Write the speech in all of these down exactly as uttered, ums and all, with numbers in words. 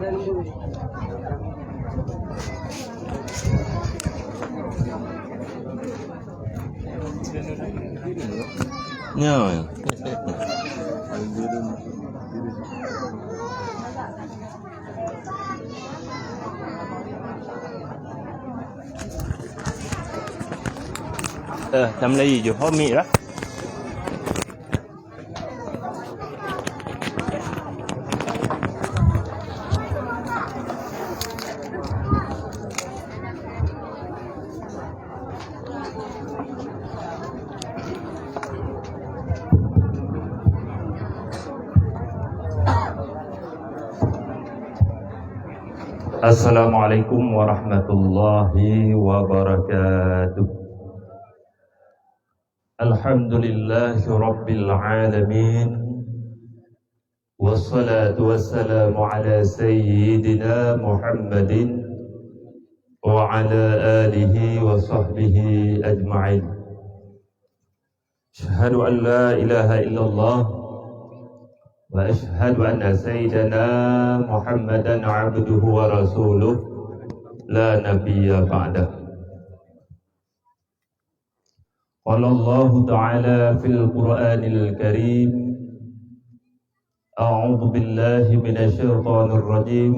Nyoe. Eh, tam lagi je. Ho mik dah. Assalamualaikum warahmatullahi wabarakatuh. Alhamdulillahi rabbil alamin. Wassalatu wassalamu ala sayyidina Muhammadin wa ala alihi wa sahbihi ajma'in. Asyhadu an la ilaha illallah wa asyhadu anna sayyidana Muhammadan abduhu wa rasuluh, la nabiyya ba'dah. Qala Allahu ta'ala fil Qur'anil Karim, a'udzu billahi minasy syaithanir rajim.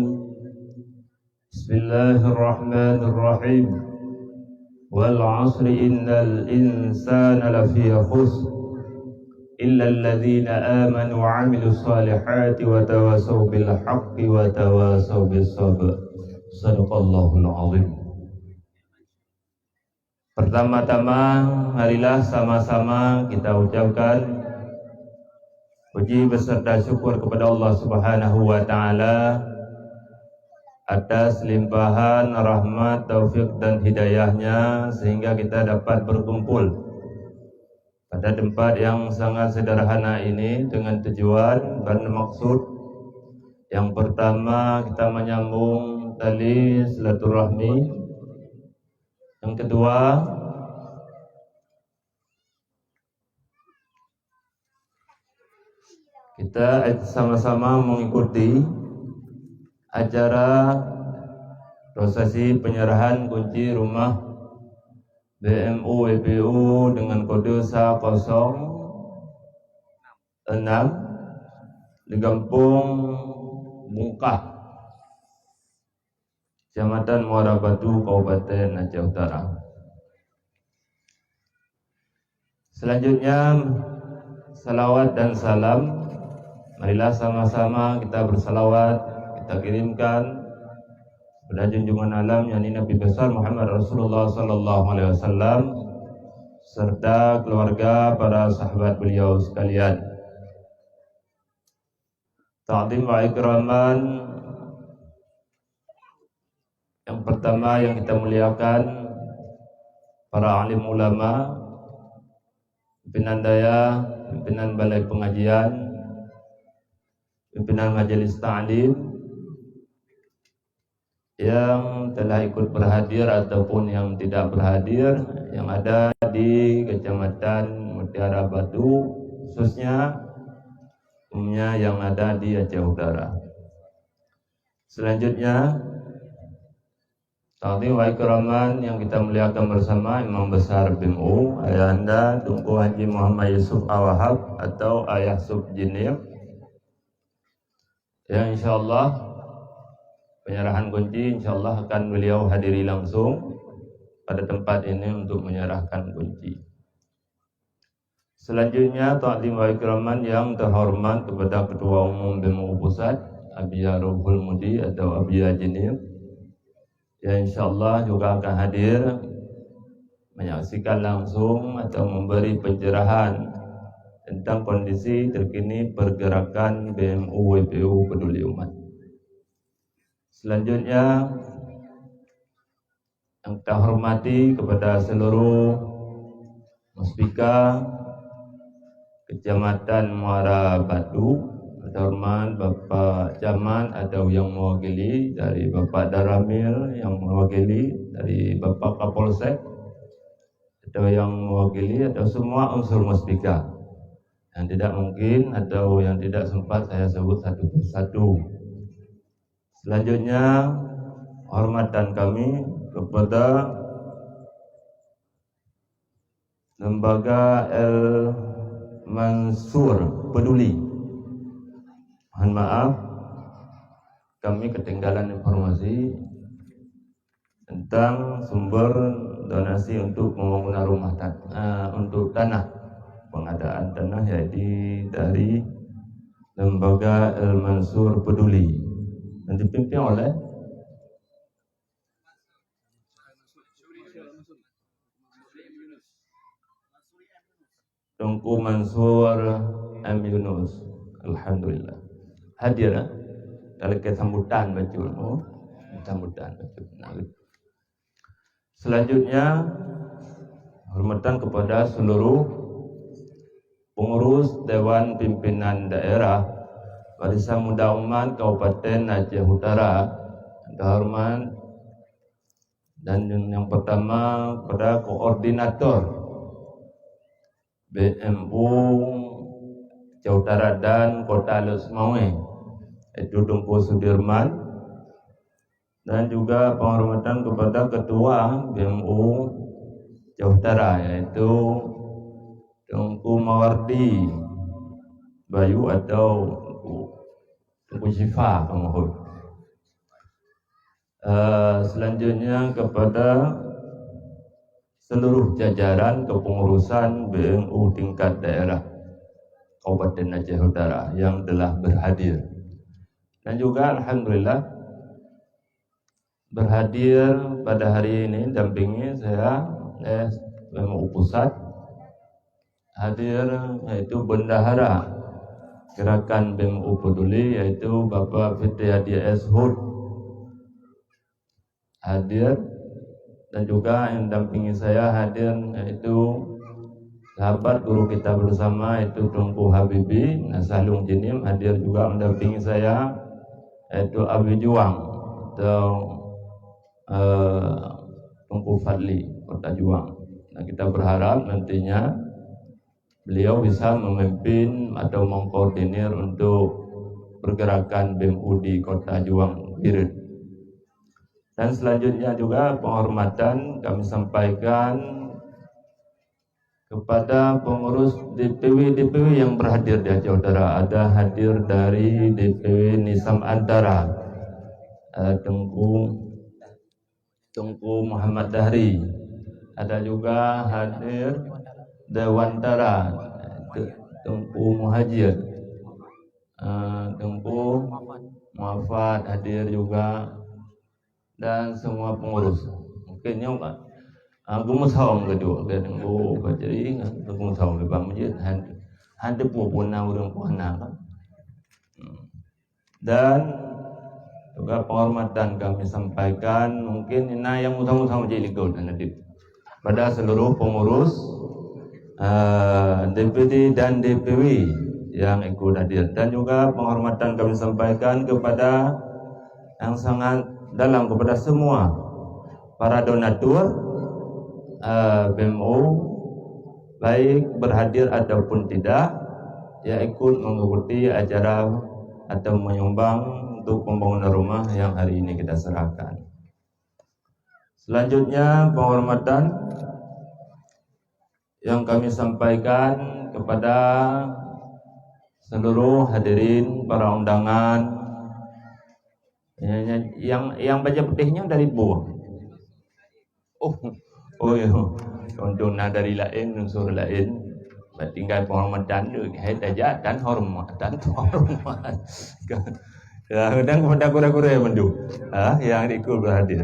Bismillahirrahmanirrahim. Wal 'asri innal insana lafi khusr. Illal ladzina amanu wa 'amilus shalihati wa tawasau bil haqqi wa tawasau bis sabr. Sadaqallahul azim. Pertama-tama, marilah sama-sama kita ucapkan puji beserta syukur kepada Allah Subhanahu wa Ta'ala atas limpahan rahmat, taufik, dan hidayahnya, sehingga kita dapat berkumpul pada tempat yang sangat sederhana ini dengan tujuan dan maksud yang pertama, kita menyambung tali silaturahmi. Yang kedua, kita sama-sama mengikuti acara prosesi penyerahan kunci rumah B M U W P U dengan kode sa kosong enam di Gampong Bungkah, Kecamatan Muara Batu, Kabupaten Aceh Utara. Selanjutnya, salawat dan salam. Marilah sama-sama kita bersalawat, kita kirimkan kepada junjungan alam, yakni Nabi besar Muhammad Rasulullah sallallahu alaihi wasallam, serta keluarga, para sahabat beliau sekalian. Ta'zim wa ikraman. Yang pertama yang kita muliakan, para alim ulama, pimpinan dayah, pimpinan balai pengajian, pimpinan majelis ta'lim, yang telah ikut berhadir ataupun yang tidak berhadir, yang ada di Kecamatan Mutiara Batu, khususnya, umumnya yang ada di Aceh Utara. Selanjutnya, takzim wa ikraman yang kita muliakan bersama, Imam Besar B M U, Ayahanda Teungku Haji Muhammad Yusuf A Wahab atau Ayah Sub Jinim, yang insyaallah penyerahan kunci insyaallah akan beliau hadiri langsung pada tempat ini untuk menyerahkan kunci. Selanjutnya, takzim wa ikraman yang terhormat kepada Ketua Umum B M U Pusat, Abiya Ruhul Mudi atau Abiya Jinim, yang insyaallah juga akan hadir menyaksikan langsung atau memberi pencerahan tentang kondisi terkini pergerakan B M U W P U Peduli Umat. Selanjutnya, yang kita hormati kepada seluruh Muspika Kecamatan Muara Batu, terhormat Bapak Camat atau yang mewakili, dari Bapak Danramil yang mewakili, dari Bapak Kapolsek atau yang mewakili, atau semua unsur Muspika yang tidak mungkin atau yang tidak sempat saya sebut satu persatu. Selanjutnya, hormatan kami kepada Lembaga Al Mansur Peduli. Mohon maaf, kami ketinggalan informasi tentang sumber donasi untuk pembangunan rumah tan-, eh, untuk tanah, pengadaan tanah, yaitu dari Lembaga Al Mansur Peduli, yang dipimpin oleh Teungku Mansur M Yunus. Alhamdulillah. Hadir, eh? Kalau ke sambutan bacut, oh, sambutan bacut. Nah, selanjutnya, hormatan kepada seluruh pengurus Dewan Pimpinan Daerah Barisan Muda Umat Kabupaten Aceh Utara, terhormat, dan yang, yang pertama kepada koordinator B M U Aceh Utara dan Kota Lhokseumawe, yaitu Teungku Sudirman, dan juga penghormatan kepada Ketua B M U Aceh Utara, yaitu Teungku Mawardi Bayu atau Teungku, Teungku Syifa Kamahuet. Eh, selanjutnya kepada seluruh jajaran kepengurusan B M U tingkat daerah Kabupaten Aceh Utara yang telah berhadir. Dan juga alhamdulillah berhadir pada hari ini dampingi saya, eh, B M U Pusat, hadir yaitu bendahara gerakan B M U Peduli, yaitu Bapak Fitriyadi S Hud hadir, dan juga yang dampingi saya hadir yaitu sahabat guru kita bersama, yaitu Teungku Habibi Nasahlung Jinim hadir juga mendampingi saya, yaitu Abi Juang atau, eh, Teungku Fadli Kota Juang. Dan kita berharap nantinya beliau bisa memimpin atau mengkoordinir untuk pergerakan B M U di Kota Juang Bireuen. Dan selanjutnya juga penghormatan kami sampaikan kepada pengurus D P W D P W yang berhadir di Aceh Utara. Ada hadir dari D P W Nisam Antara, eh, Teungku, Teungku Muhammad Dahri. Ada juga hadir Dewantara, Te-, Teungku Muhajir, eh, Teungku Muafat hadir juga, dan semua pengurus. Mungkin nyoe, ah, geumusawang keudua, kan? Oh, jadi geumusawang di Bang Mujid. Han, han teupeu pun na ureueng puana, kan? Hmm. Dan juga penghormatan kami sampaikan, mungkin na nyang musawang-musawang cit likot, Adik. Pada seluruh pengurus, eh, D P D dan D P W yang ikut hadir. Dan juga penghormatan kami sampaikan kepada yang sangat dalam kepada semua para donatur, eh, B M U, baik berhadir ataupun tidak, yang ikut mengikuti acara atau menyumbang untuk pembangunan rumah yang hari ini kita serahkan. Selanjutnya, penghormatan yang kami sampaikan kepada seluruh hadirin, para undangan, yang, yang, yang baju putih nyoe dari Bor. Oh, oh ya. Untuk na dari laén, unsur laén. Tinggai penghormatan tu, hai tajak dan hormat, dan hormat. Ya, dan kepada guru-guru yang mandu, ha, yang ikut berhadir.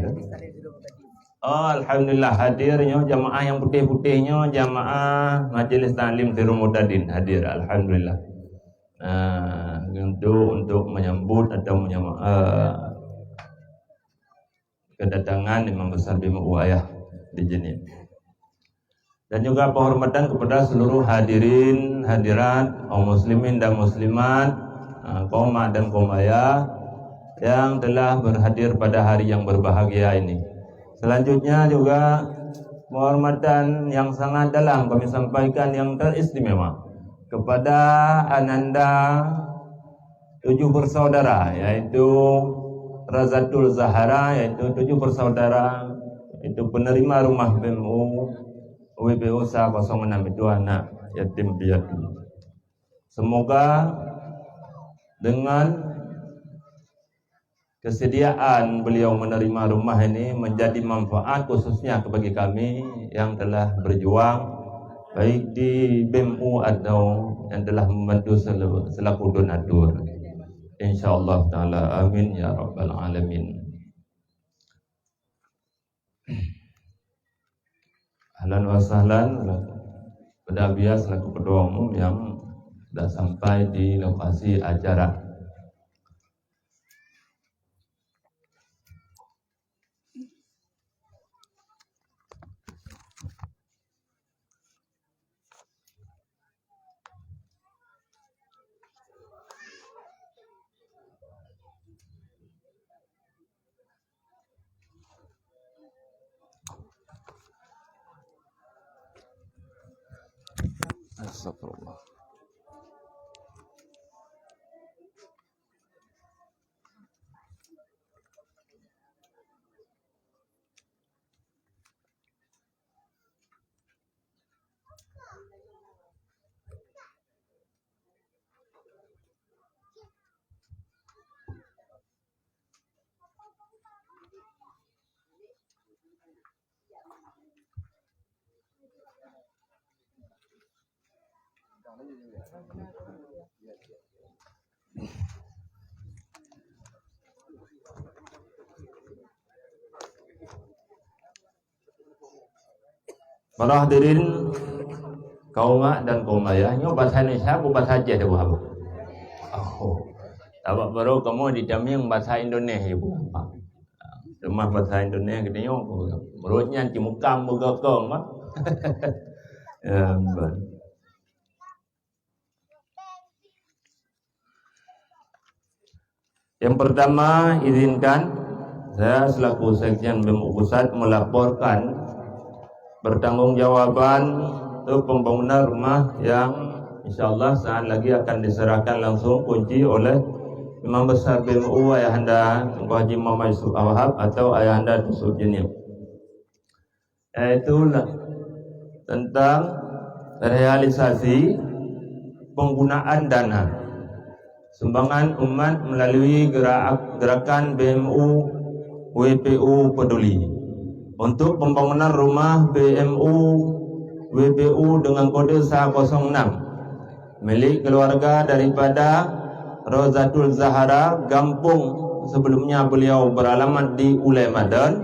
Oh, alhamdulillah, hadir nyoe jamaah yang putih-putih nyoe, jamaah Majelis Taklim Sirul Murtadin hadir, alhamdulillah. Ah, untuk, untuk menyambut atau menyama-, eh, kedatangan Imam Besar B M U Ayah di Jenin. Dan juga penghormatan kepada seluruh hadirin, hadirat, kaum muslimin dan muslimat, ah, kaum mak dan kaum ayah yang telah berhadir pada hari yang berbahagia ini. Selanjutnya juga penghormatan yang sangat dalam kami sampaikan yang teristimewa kepada Ananda tujuh bersaudara, yaitu Razatul Zahara, yaitu tujuh bersaudara, itu penerima rumah B M U W P U sa kosong enam itu anak yatim piatu. Semoga dengan kesediaan beliau menerima rumah ini menjadi manfaat khususnya bagi kami yang telah berjuang, baik di B M U atau yang telah membantu sel-, selaku donatur. Insya Allah Ta'ala. Amin ya Rabbal Alamin. Ahlan wa sahlan kepada Abiya selaku ketua umum yang sudah sampai di lokasi acara. Astagfirullah. Para hadirin kaum mak dan kaum ayah, nyoe bahasa Indonesia bukan bahasa Aceh dah, Bu? Oh. Sabab baru kamoe di Tamiang bahasa Indonesia, Bu. Cuma bahasa Indonesia kita nyoe, menurut nyan cimukam beugokong, bah. Ya, bah. Yang pertama, izinkan saya selaku Sekjen B M U Pusat melaporkan pertanggungjawaban untuk pembangunan rumah yang insyaallah saat lagi akan diserahkan langsung kunci oleh Imam Besar B M U Ayahanda Teungku Haji Muhammad Yusuf Al-Wahab atau Ayahanda Yusuf Jeunieb. Yaitu tentang realisasi penggunaan dana sumbangan umat melalui gerak-, gerakan B M U W P U Peduli untuk pembangunan rumah B M U W P U dengan kode sa kosong enam, milik keluarga daripada Rozatul Zahara, gampông sebelumnya beliau beralamat di Ulèe Madon,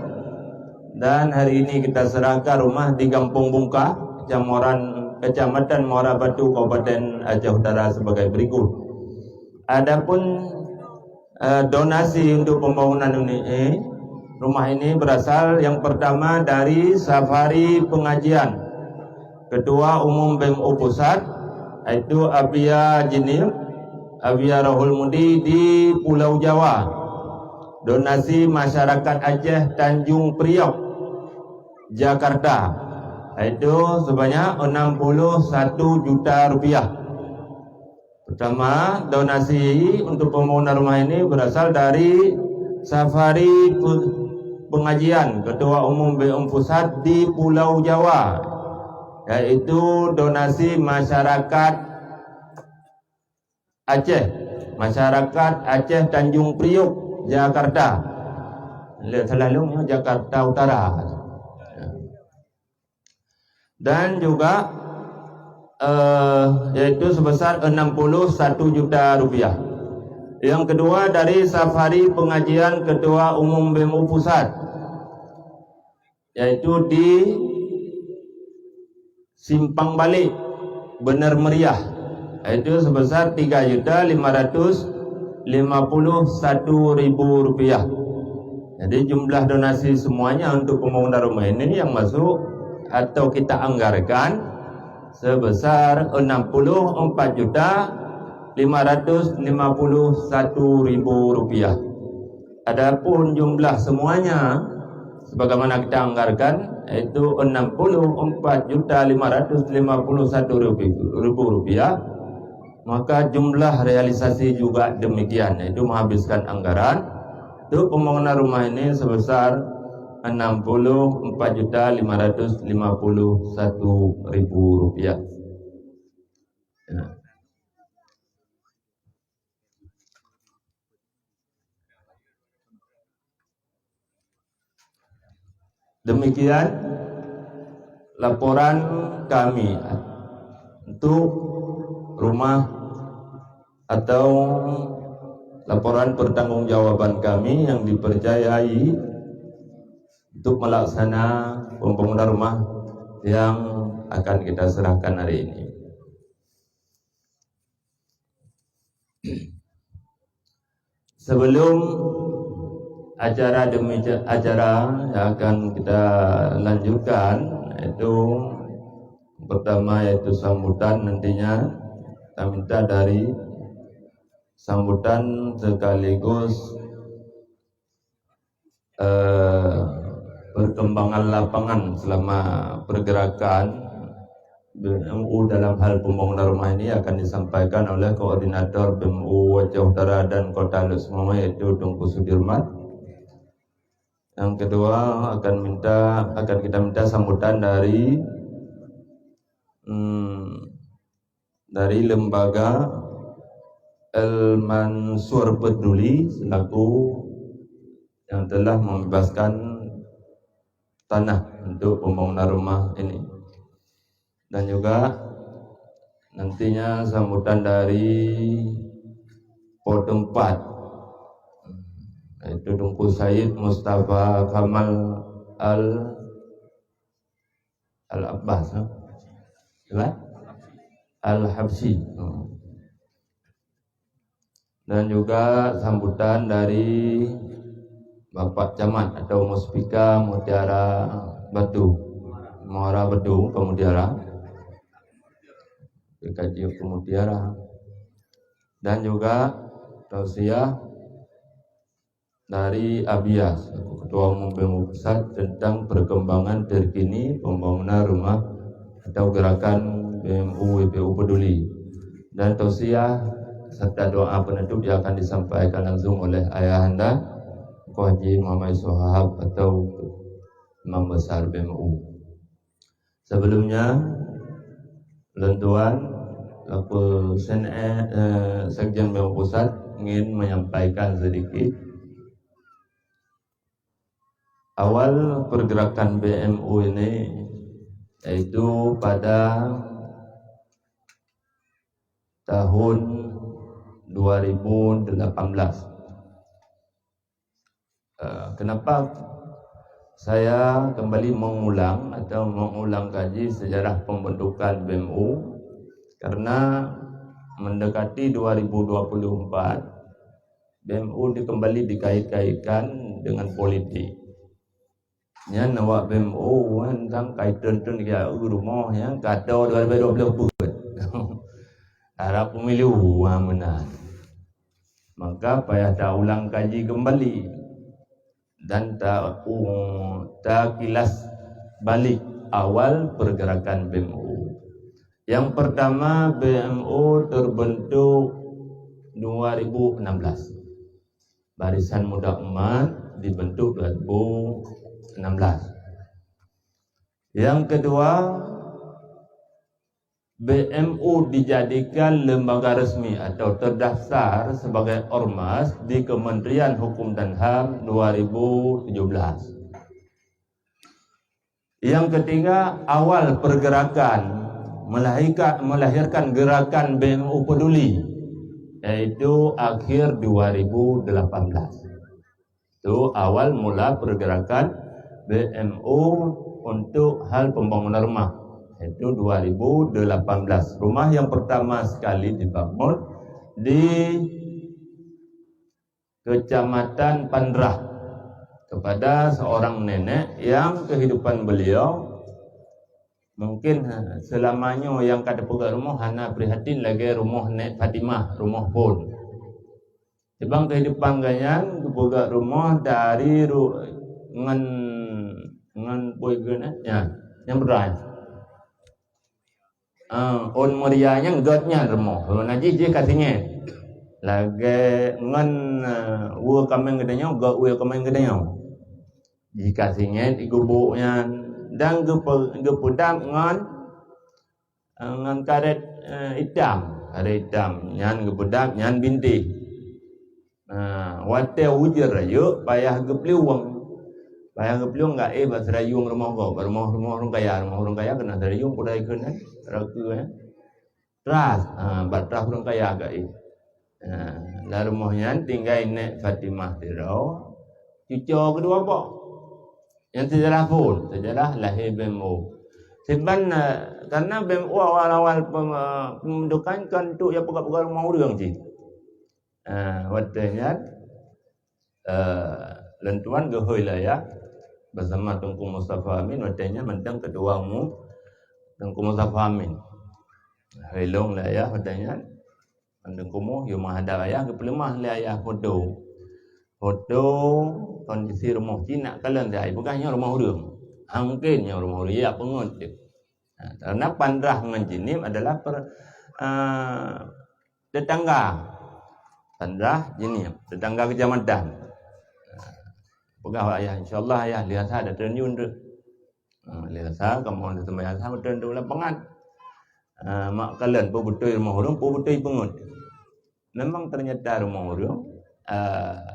dan hari ini kita serahkan rumah di Gampông Bungkah, Kecamatan, Kecamatan Muara Batu, Kabupaten Aceh Utara sebagai berikut. Adapun, eh, donasi untuk pembangunan ini, eh, rumah ini berasal yang pertama dari Safari Pengajian, Ketua Umum B M U Pusat, yaitu Abiya Jeunieb, Abiya Rohul Mudi di Pulau Jawa. Donasi masyarakat Aceh Tanjung Priok, Jakarta, yaitu sebanyak enam puluh satu juta rupiah. Pertama, donasi untuk pembangunan rumah ini berasal dari Safari Pe-, Pengajian, Ketua Umum B M U Pusat di Pulau Jawa, yaitu donasi masyarakat Aceh, masyarakat Aceh Tanjung Priok, Jakarta. Lé salah lôn, Jakarta Utara. Dan juga, eh, yaitu sebesar enam puluh satu juta rupiah. Yang kedua dari Safari Pengajian Ketua Umum B M U Pusat, yaitu di Simpang Balek, Bener Meriah, yaitu sebesar tiga juta lima ratus lima puluh satu ribu rupiah. Jadi, jumlah donasi semuanya untuk pembangunan rumah ini yang masuk atau kita anggarkan sebesar enam puluh empat juta lima ratus lima puluh satu ribu rupiah. Adapun jumlah semuanya sebagaimana kita anggarkan, yaitu enam puluh empat juta lima ratus lima puluh satu ribu rupiah, maka jumlah realisasi juga demikian, yaitu menghabiskan anggaran Untuk pembangunan rumah ini sebesar enam puluh empat juta lima ratus lima puluh satu ribu rupiah. Ya. Demikian laporan kami untuk rumah atau laporan pertanggungjawaban kami yang dipercayai untuk melaksana pembangunan rumah yang akan kita serahkan hari ini. Sebelum acara demi acara yang akan kita lanjutkan, yaitu pertama yaitu sambutan, nantinya kita minta dari sambutan sekaligus eh, perkembangan lapangan selama pergerakan B M U dalam hal pembangunan rumah ini akan disampaikan oleh Koordinator B M U Aceh Utara dan Kota Lhokseumawe, yaitu Teungku Sudirman. Yang kedua, akan minta akan kita minta sambutan dari hmm, dari lembaga Al Mansur Peduli selaku yang telah membebaskan tanah untuk pembangunan rumah ini. Dan juga nantinya sambutan dari Pos empat, yaitu Teungku Said Mustafa Kamal Al Al-Abbas, ha? Siapa? Al-Habsyi. Hmm. Dan juga sambutan dari Bapak Camat atau Muspika Mutiara Batu, Muara Batu Pemutiara, P K J Pemutiara, dan juga tausiah dari Abias, Ketua Umum B M U Pusat, tentang perkembangan terkini pembangunan rumah atau gerakan B M U W P U Peduli, dan tausiah serta doa penutup yang akan disampaikan langsung oleh Ayahanda Teungku Haji Muhammad Yusuf Wahab atau Imam Besar B M U. Sebelumnya, lôn tuan, selaku Sen-, eh, Sekjen B M U Pusat ingin menyampaikan sedikit awal pergerakan B M U ini, yaitu pada tahun dua ribu delapan belas. Eh, kenapa saya kembali mengulang atau mengulang kaji sejarah pembentukan B M U? Karena mendekati dua ribu dua puluh empat, B M U di-, kembali dikait-kaitkan dengan politik. Nyan awak B M U kan sang kaiton-ton geujak eu rumoh nyang ka dua ribu dua puluh empat. Arab pemilu, ha, meunan. Maka payah taulang kaji kembali dan ta-, u-, takilas balik awal pergerakan B M U. Yang pertama, B M U terbentuk dua ribu enam belas. Barisan Muda Umat dibentuk dua ribu enam belas. Yang kedua, B M U dijadikan lembaga resmi atau terdaftar sebagai ormas di Kementerian Hukum dan HAM dua ribu tujuh belas. Yang ketiga, awal pergerakan melahirka-, melahirkan gerakan B M U Peduli, yaitu akhir dua ribu delapan belas. Itu awal mula pergerakan B M U untuk hal pembangunan rumah, yaitu dua ribu delapan belas. Rumah yang pertama sekali dibangun di Kecamatan Pandrah kepada seorang nenek yang kehidupan beliau mungkin, ha, selama nyoe nyang ka teupeugah rumoh hana prihatin lagèe rumoh Nek Fatimah, rumoh phon. Sebab kehidupan gobnyan geupeugah rumoh dari ru-, ngon, ngon boy geuh nyan, nyang beurai. Ah, ôn meuria nyan gèt nyan rumoh. Ôn najih jih ka singoh. Lagée ngon, eh, weue kaméng geutanyoe, gét weue kaméng geutanyoe. Jika singét geubôk nyan dan geupe-, geupeudab ngon, eh, ngon karét, eh, itam. Karét itam nyan geupeudab, nyan bintéh. Nah, watée ujeuen rayeuk payah geupeuliwueng. Payah geupeuliwueng gét éh bak seurayueng rumoh gob, bak rumoh, rumoh ureuëng kaya, rumoh ureuëng kaya keunan seurayueng peue keunan, rakeue, eh. Tras, ha, bak tras ureuëng kaya gét éh. Ha, lam rumoh nyan tinggai Nék Fatimah sidroe, cucoe keudua boh. Nyan seujarah phon, seujarah lahé B M O. Siban, eh, karena B M O awal-awal pem-, eh, pembentukan kan untuk ya peugah-peugah rumoh ureuëng cit. Ah, watée nyan, eh, lôn tuan geuhôi lam yah bersama Teungku Mustafa Amin, watée nyan mantong ketua umum Teungku Mustafa Amin. Hôi lôn lam yah watée nyan, Teungku Mu yue meuhadap ayah, geupeuleumah lé ayah foto. Foto kondisi rumoh Cina kalon saya, peugah nyoe rumoh ureuëng. Hang mungken nyoe rumoh ureuëng, ya peungeut deh. Ha, karena Pandrah ngon Jeunieb adalah per-, eh, tetangga. Pandrah, Jeunieb, tetangga kecamatan. Ha, peugah bak ayah, "Insya Allah ayah, lheuh asai dah treun yue treuk." Ha, lheuh asai, kamoe lheuh seumayang asai, treun di lapangan. Ha, mak kalon, peue beutôi rumoh ureuëng, peue beutôi peungeut. Memang ternyata rumoh ureuëng, eh,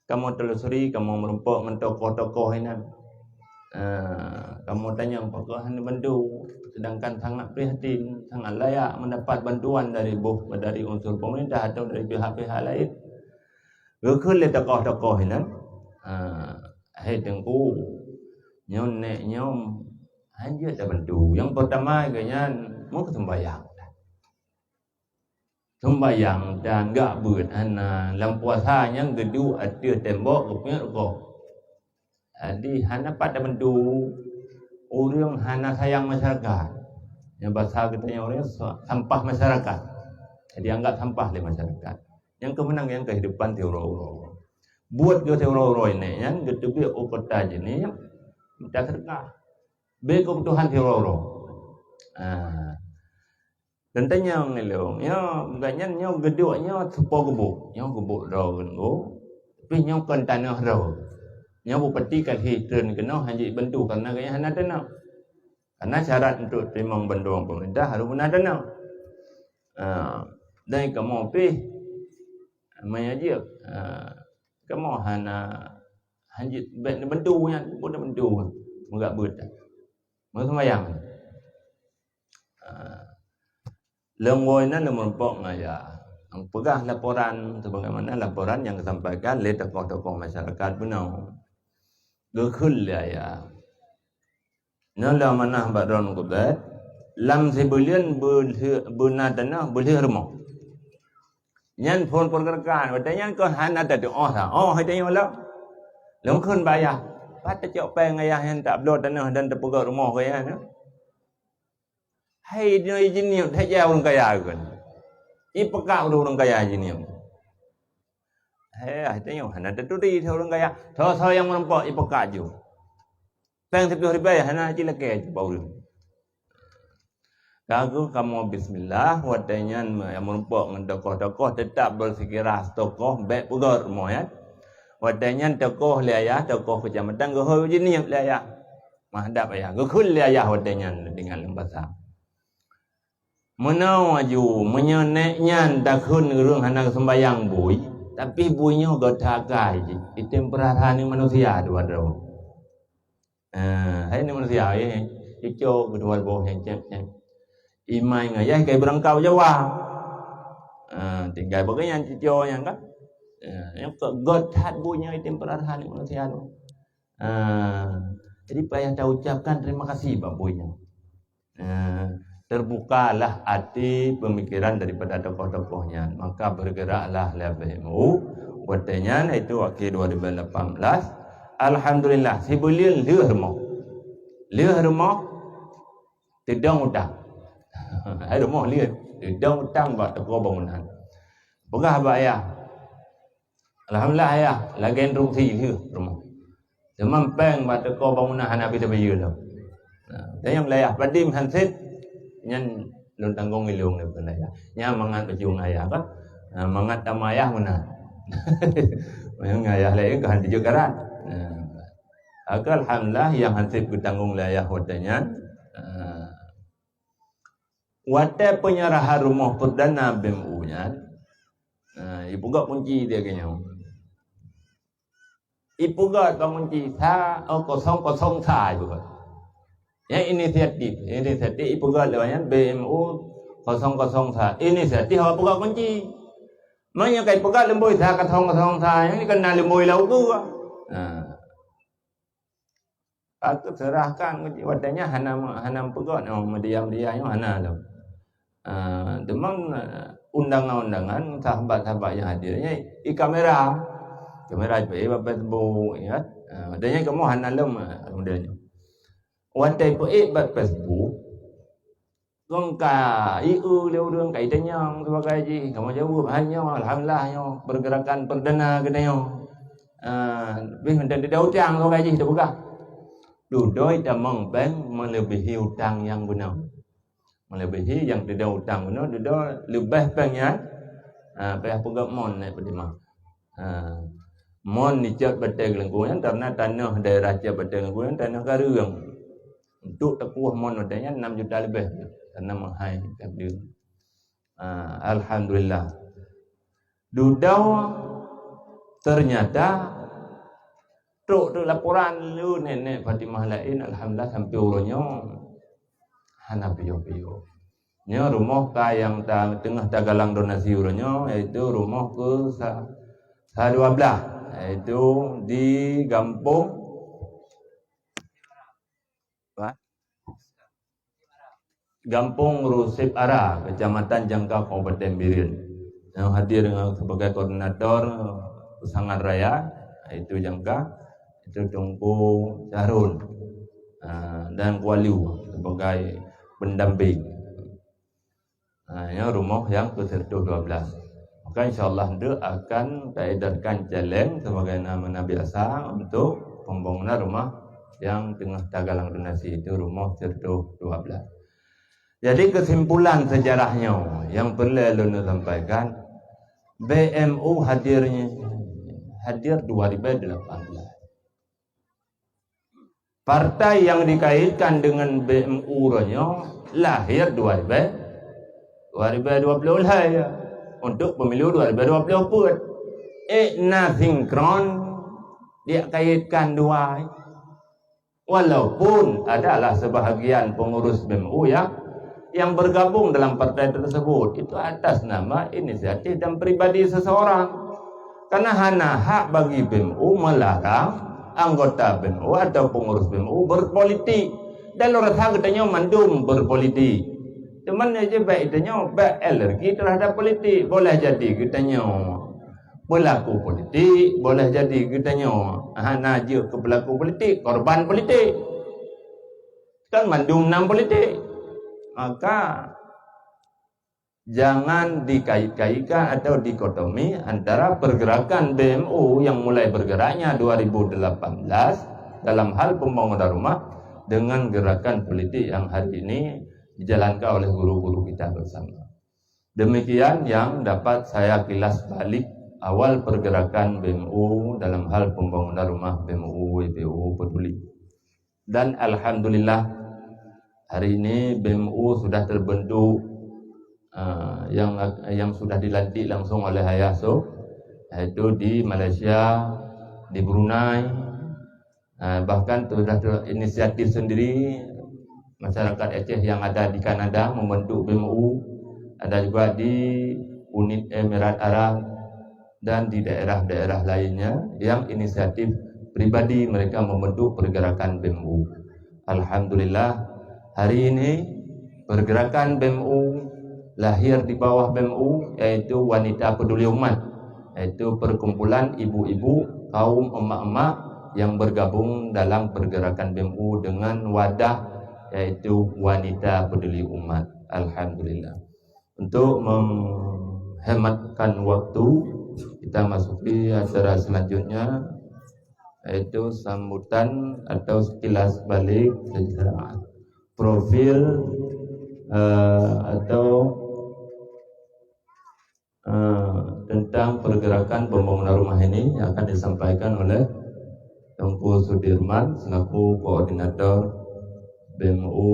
kamoe telusuri, kamoe meurumpok ngon tokoh-tokoh inan. Eh, kamoe tanyong pakon hana bantu, sedangkan sangat prihatin, sangat layak mendapat bantuan dari boh, dari unsur pemerintah atau dari pihak-pihak lain. Geukheun lé tokoh-tokoh inan, eh, "Hai Teungku, nyoe nék nyoe hanjeuet tabantu. Nyang peurtama geuh nyan meukeusumbayang." Sumbayang dan gak beuet hana, lam puasa nyang geuduek ateueh tembok geupiet rukok. Jadi hana pat tabantu, ureuëng hana sayang masyarakat. Nyang basa geutanyoe ureuëng sa-, sampah masyarakat. Jadi anggap sampah lé masyarakat. Nyang keuh meunan nyang kehidupan siuroe-uroe. Buet geuh siuroe-uroe nék nyan geuteubiet u kota Jeunieb mita seudeukah. Beu keubutuhan siuroe-uroe. Ah. Dan tanyong ilong, nyoe, bukan nyan, nyoe geuduek nyoe seupôt gubuk. Nyoe gubuk droe geungo, tapi nyoe kon tanoh droe. Nyoe bupati ka lheuh treun keunoe hanjeuet bantu karena gobnyan hana tanoh. Karena syarat untuk teurimong bantuan pemerintah harus beuna tanoh. Ha, dan kamoe pih, maya jeuet, ha, kamoe hana, hanjeuet bèk neubantu nyan, bukan neubantu. Meugak beuet. Meuseumayang. Ah, lôn woe nan lôn meurumpok ngon ayah. Nyang peugah laporan sebagaimana laporan nyang geusampaikan lé tokoh-tokoh masyarakat bunoe. Geukheun lé ayah. Nyoe lôn amanah bak droeneuh keubet, lam sibuleuen beulheueh, beuna tanoh beulheueh rumoh. Nyan phon peurgerakan, watèe nyan kon hana tatuoh sa. Oh, hai tanyoe lom. Lôn kheun bak ayah, pat tacok péng ayah nyan tabloe tanoh dan tapeugöt rumoh keu ayah nyan. Hai, nyoe i Jeunieb, that jai ureueng kaya kon. I peugah ureueng kaya i Jeunieb. Hai, hai tanyoe hana taturi ureueng kaya. Soe-soe nyang meurumpok i peugah ju. Péng siplôh ribèe hana jilakèe bak ureueng. Ka geuh kamoe bismillah, watèe nyan me-, meurumpok ngon tokoh-tokoh, teutap beusikeura tokoh, bèk peugöt rumoh nyan. Watèe nyan tokoh lé ayah, tokoh keucamatan geuhôi u Jeunieb lé ayah. Meuhadap ayah, geukheun lé ayah watèe nyan deungon lôn basa. Meunoe aju, meunyoe nèk nyan takheun ureueng hana geusumbayang bui, tapi bui nyoe gata akai jih, item peurasaan manusia dua droe. Ah, hai ni manusia, eh, cuco keudua boh nyang cek-cek. Imai ngon yah kai beurangkau Jawa. Ah, tinggai bagaih nyan cuco nyan kan. Ah, nyang keu göt that bui nyoe item peurasaan manusia tu. Ah, jadi payah taucapkan terima kasih bak bui nyoe. Eh, terbukalah até pemikiran daripada tokoh-tokoh nyan. Maka bergeraklah lé B M U. Watèe nyan, iaitu akhé dua ribu lapan belas. Alhamdulillah, sibuleuen lheueh rumoh. Lheueh rumoh, teudong utang. Hai rumoh lheueh, teudong utang bak toko bangunan. Peugah bak ayah, "Alhamdulillah, ayah, lagèe instruksi lheueh rumoh. Teuma péng bak toko bangunan hana habéh tabayeue lom." Nah, dan nyang wilayah padum han sép, nyan lôn tanggong ilông lé keu ayah. Nyan mangat bajeueng ayah kan. Ha, mangat tamah ayah meunan. Meunyoe ayah laén ka han jijok karat. Ha. Maka alhamdulillah nyang han sép geutanggong lé ayah watée nyan. Ha. Watée penyerahan rumoh perdana B M U nyan, ha, ipeugah kunci dia keunyoe. Ipeugah ka kunci sa, oh, kosong kosong sa ipeugah. Nyang inisiatif, inisiatif ipeugah lewat nyan B M U kosong kosong sa. Inisiatif awak peugah kunci. Meunyoe ka ipeugah leumbôi sa kosong kosong sa, nyang keunan leumbôi lam ukeue. Nah. Aku serahkan kunci, watée nyan hana, hana peugah, oh, media-media nyoe hana lom. Ah, teuma, ah, undangan-undangan sahabat-sahabat nyang hadir nyan i kamera. Kamera ipeugah bak Facebook, ya. Ah, dan nyan kamoe hana lom, ah, model nyoe. Watée ipeugah bak Facebook, kon ka ieu lé ureuëng ka itanyong sibagai jih, kamoe jaweueb, "Hai nyoe, alhamdulillah nyoe pergerakan perdana geutanyoe." Ah, bih minta didau utang sibagai jih teupeugah. Dudoe tamong bank melebihi utang nyang beuna. Melebihi nyang teuda utang bunoe, dudoe leubeh péng nyan, ha, payah peugöt mon nyan Fatimah. Ha, mon nicot batée geulengkung nyan, karena tanoh daerah cot batée geulengkung nyan tanoh kareueng. Untuk teukueh mon watée nyan enam juta leubeh, karena meuhai kareueng. Ha, alhamdulillah. Dudoe ternyata trok teuk laporan lé nenek Fatimah laén, alhamdulillah sampai uroe nyoe hana piôh-piôh. Nyoe rumoh ka nyang ta-, teungoh tagalang donasi uroe nyoe, yaitu rumoh ke sa-, sa dua belas, yaitu di Gampông Gampông Rusip Ara, Kecamatan Jangka, Kabupaten Bireuen. Nyang hadir sebagai koordinator peusangat raya, yaitu Jangka, itu Teungku Syahrul, ah, dan Kualu sebagai pendamping. Ha, nyoe rumoh nyang ke seratus dua belas. Maka insya Allah nyoe akan taedarkan caleng sebagaimana biasa untuk pembangunan rumah nyang teungoh tagalang donasi, itu rumoh seratus dua belas. Jadi kesimpulan sejarah nyoe nyang peureulée lôn sampaikan, B M U hadir, hadir dua ribu delapan belas. Partai yang dikaitkan dengan B M U uroe nyoe lahir dua ribu, dua ribu dua puluh lhée, ya, untuk pemilu dua ribu dua puluh empat. Eh, na sinkron dikaitkan dua. Walaupun adalah sebahagian pengurus B M U yang, yang bergabung dalam partai tersebut, itu atas nama inisiatif dan pribadi seseorang. Karena hana hak bagi B M U melarang anggota B M U atau pengurus B M U berpolitik. Dan lôn rasa geutanyoe mandum berpolitik. Cuman ya je baik geutanyoe baik alergi terhadap politik. Boleh jadi geutanyoe pelaku politik, boleh jadi geutanyoe hana jeuet keu pelaku politik, korban politik. Kan mandum nan politik. Maka jangan dikait-kaitkan atau dikotomi antara pergerakan B M U yang mulai bergeraknya dua ribu delapan belas dalam hal pembangunan rumah dengan gerakan politik yang hari ini dijalankan oleh guru-guru kita bersama. Demikian yang dapat saya kilas balik awal pergerakan B M U dalam hal pembangunan rumah B M U, W P U peduli. Dan alhamdulillah, hari ini B M U sudah terbentuk, ah, yang, yang sudah dilantik langsung oleh Ayah Sok, yaitu di Malaysia, di Brunei, ah, bahkan sudah terinisiatif sendiri masyarakat Aceh yang ada di Kanada membentuk B M U, ada juga di Unit Emirat Arab, dan di daerah-daerah lainnya yang inisiatif pribadi mereka membentuk pergerakan B M U. Alhamdulillah, hari ini pergerakan B M U lahir di bawah B M U, yaitu Wanita Peduli Umat, yaitu perkumpulan ibu-ibu, kaum emak-emak yang bergabung dalam pergerakan B M U dengan wadah, yaitu Wanita Peduli Umat. Alhamdulillah. Untuk menghematkan waktu, kita masuki acara selanjutnya, yaitu sambutan atau sekilas balik sejarah profil, eh, atau, eh, Tentang pergerakan pembangunan rumah ini akan disampaikan oleh Teungku Sudirman selaku koordinator B M U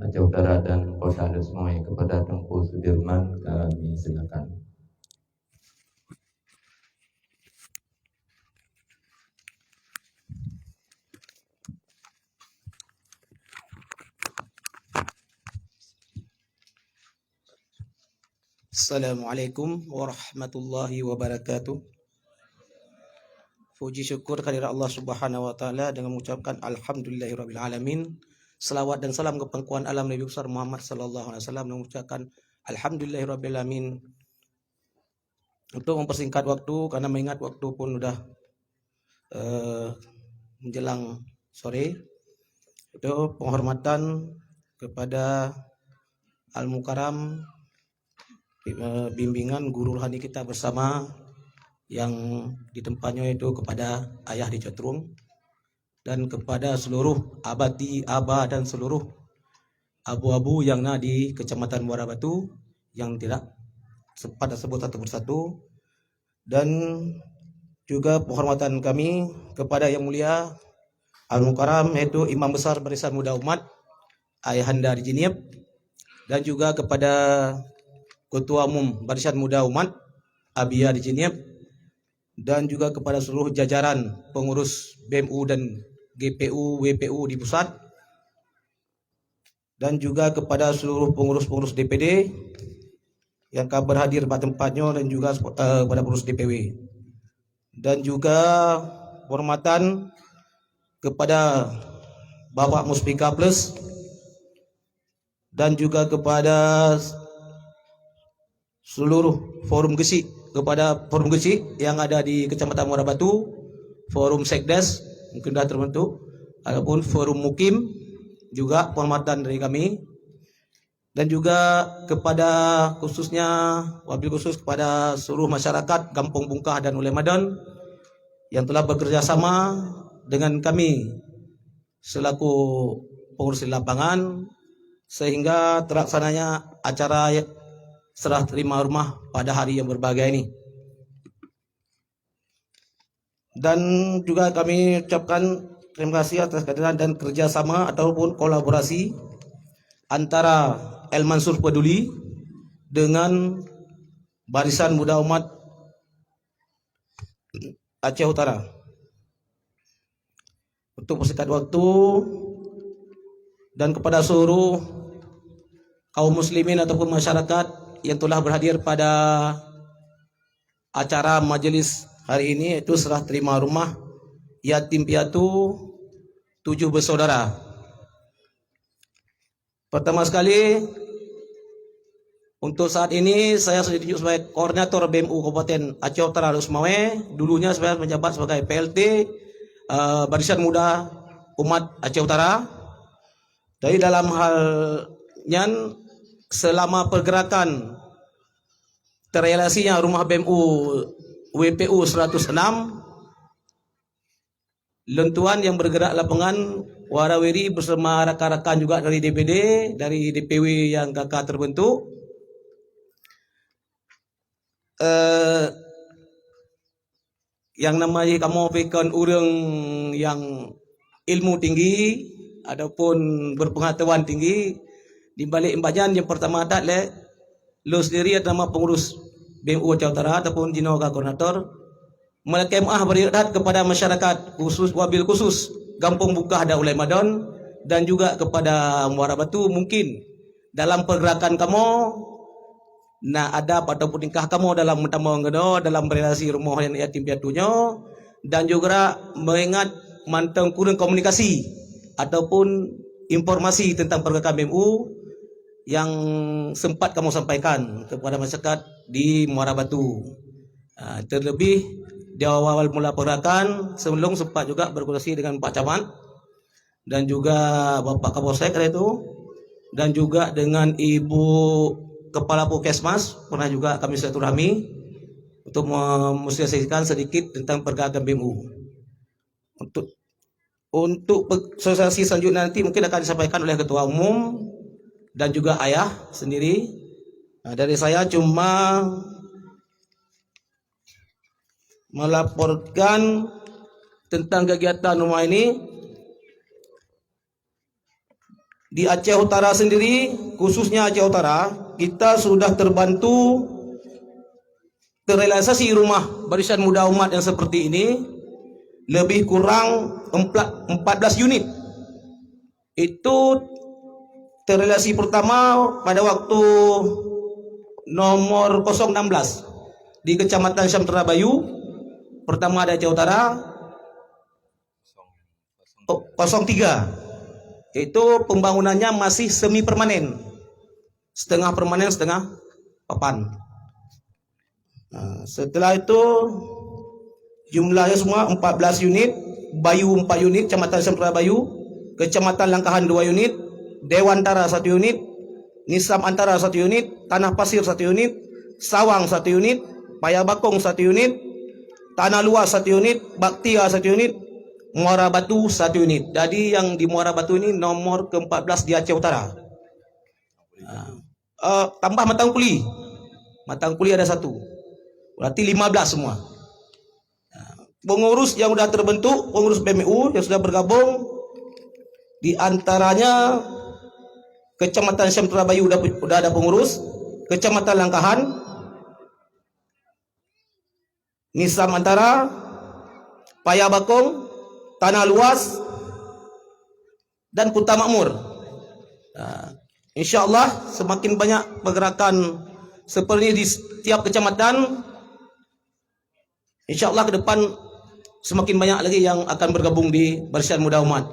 Aceh Utara dan Kota Lhokseumawe. Kepada Teungku Sudirman kami silakan. Assalamualaikum warahmatullahi wabarakatuh. Puji syukur kehadirat Allah Subhanahu wa Taala dengan mengucapkan alhamdulillahirabbil alamin. Selawat dan salam ke pangkuan alam Nabi besar Muhammad sallallahu alaihi wasallam, dengan mengucapkan alhamdulillahirabbil alamin. Untuk mempersingkat waktu, karena mengingat waktu pun udah, eh, menjelang sore, itu penghormatan kepada Al-Mukarram, eh, bimbingan guru rohani kita bersama yang di tempatnya, yaitu kepada Ayah di Cotrueng dan kepada seluruh abati, aba dan seluruh abu-abu yang na di Kecamatan Muara Batu yang tidak sempat tersebut satu persatu, dan juga penghormatan kami kepada Yang Mulia Al-Mukarram, yaitu Imam Besar Barisan Muda Umat Ayahanda di Jeunieb, dan juga kepada Ketua Umum Barisan Muda Umat Abia di Jeunieb, dan juga kepada seluruh jajaran pengurus B M U dan G P U, W P U di pusat, dan juga kepada seluruh pengurus-pengurus D P D yang ka berhadir bak tempat nyoe, dan juga, eh, kepada pengurus D P W, dan juga penghormatan kepada Bapak Muspika Plus, dan juga kepada seluruh forum geuchik, kepada forum geuchik yang ada di Kecamatan Muara Batu, forum sekdes mungkin dah terbentuk, ataupun forum mukim, juga penghormatan dari kami, dan juga kepada khususnya, wabil khusus kepada seluruh masyarakat Gampong Bungkah dan Ulèe Madon yang telah bekerja sama dengan kami selaku pengurus di lapangan, sehingga terlaksananya acara serah terima rumah pada hari yang berbahagia ini. Dan juga kami ucapkan terima kasih atas kehadiran dan kerjasama ataupun kolaborasi antara El Mansur Peduli dengan Barisan Muda Umat Aceh Utara. Untuk persingkat waktu, dan kepada seluruh kaum muslimin ataupun masyarakat yang telah berhadir pada acara majelis hari ini, yaitu serah terima rumah yatim piatu tujuh bersaudara. Pertama sekali, untuk saat ini saya sudah ditunjuk sebagai koordinator B M U Kabupaten Aceh Utara Lhokseumawe. Dulunya saya menjabat sebagai P L T, eh, Barisan Muda Umat Aceh Utara. Jadi dalam hal nyan, selama pergerakan terrealisasinya rumah B M U W P U seratus enam, lôn tuan yang bergerak lapangan, warawiri bersama rakan-rakan juga dari D P D, dari D P W yang ka ka terbentuk. Eh, yang nama jih kamoe pi kon ureuëng nyang ilmu tinggi ataupun berpengetahuan tinggi. Di balik bak nyan, yang pertama that lé lôn sendiri atau nama pengurus B M U Aceh Utara ataupun jinoe ka koordinator, meulakée meuáh bri that kepada masyarakat khusus, wabil khusus Gampong Bungkah dan Ulèe Madon, dan juga kepada Muara Batu. Mungkin dalam pergerakan kamoe na adab ataupun tingkah kamoe dalam meutamong keunoe dalam berelasi rumoh yatim piatu nyoe, dan juga mengingat mantong kureueng komunikasi ataupun informasi tentang pergerakan B M U yang sempat kamoe sampaikan kepada masyarakat di Muara Batu. Ah, terlebih di awal-awal mula pergerakan, sebelum sempat juga berkomunikasi dengan Pak Camat dan juga Bapak Kapolsek hari itu, dan juga dengan Ibu Kepala Puskesmas pernah juga kami silaturahmi untuk memsosialisasikan sedikit tentang pergerakan B M U. Untuk, untuk pe-, sosialisasi selanjutnya nanti mungkin akan disampaikan oleh Ketua Umum dan juga Ayah sendiri. Nah, dari saya cuma melaporkan tentang kegiatan rumah ini. Di Aceh Utara sendiri, khususnya Aceh Utara, kita sudah terbantu terrealisasi rumah Barisan Muda Umat yang seperti ini lebih kurang empat belas unit. Itu terrealisasi pertama pada waktu nomor kosong enam belas di Kecamatan Syamtara Bayu, pertama di Aceh Utara, oh, kosong tiga. Itu pembangunannya masih semi permanen. Setengah permanen, setengah papan. Nah, setelah itu jumlahnya semua empat belas unit, Bayu empat unit, Kecamatan Syamtara Bayu, Kecamatan Langkahan dua unit, Dewan Antara satu unit, Nisam Antara satu unit, Tanah Pasir satu unit, Sawang satu unit, Paya Bakong satu unit, Tanah Luas satu unit, Baktia satu unit, Muara Batu satu unit. Jadi yang di Muara Batu ini nomor keempat belas di Aceh Utara. Ah, eh, tambah Matang Kuli. Matang Kuli ada satu. Berarti lima belas semua. Ah, pengurus yang sudah terbentuk, pengurus B M U yang sudah bergabung di antaranya Kecamatan Syamtara Bayu udah, udah ada pengurus, Kecamatan Langkahan, Nisam Antara, Paya Bakong, Tanah Luas, dan Kuta Makmur. Nah, insya Allah semakin banyak pergerakan seperti ini di setiap kecamatan. Insya Allah ke depan semakin banyak lagi yang akan bergabung di Barisan Muda Umat.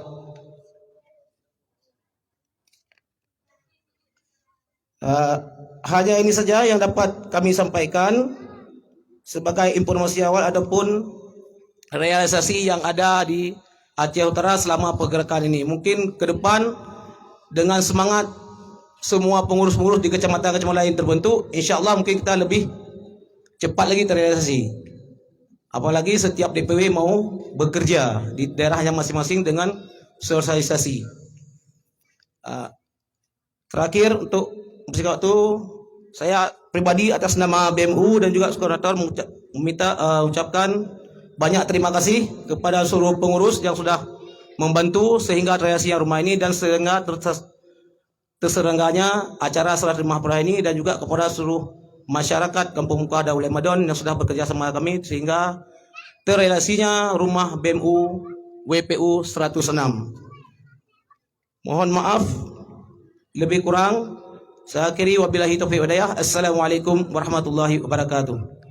Eh, hanya ini saja yang dapat kami sampaikan sebagai informasi awal ataupun realisasi yang ada di Aceh Utara selama pergerakan ini. Mungkin ke depan dengan semangat semua pengurus-pengurus di kecamatan-kecamatan lain terbentuk, insya Allah mungkin kita lebih cepat lagi terrealisasi. Apalagi setiap D P W mau bekerja di daerahnya masing-masing dengan sosialisasi. Ah, terakhir, untuk mempersingkat waktu, saya pribadi atas nama B M U dan juga koordinator mengucap, meminta, eh, ucapkan banyak terima kasih kepada seluruh pengurus yang sudah membantu sehingga terrealisasinya rumah ini dan sehingga terses-, terselenggaranya acara serah terima perayaan ini dan juga kepada seluruh masyarakat Kampung Muka Darul Madon yang sudah bekerja sama kami sehingga terrealisasinya rumah B M U W P U seratus enam. Mohon maaf lebih kurang. Saya akhiri, wabillahi taufiq wal hidayah. Assalamualaikum warahmatullahi wabarakatuh.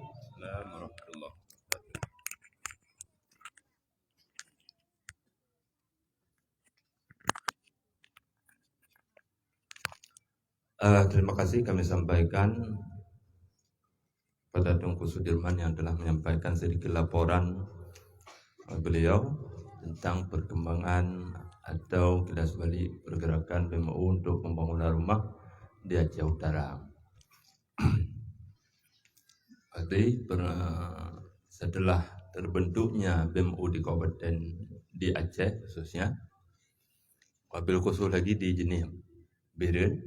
Eh, terima kasih kami sampaikan pada Teungku Sudirman yang telah menyampaikan sedikit laporan, eh, beliau tentang perkembangan atau kilas balik pergerakan B M U untuk pembangunan rumah di Aceh Utara. Jadi, per-, setelah terbentuknya B M U di kabupaten, di Aceh khususnya, wabil khusus lagi di Jeunieb Bireuen,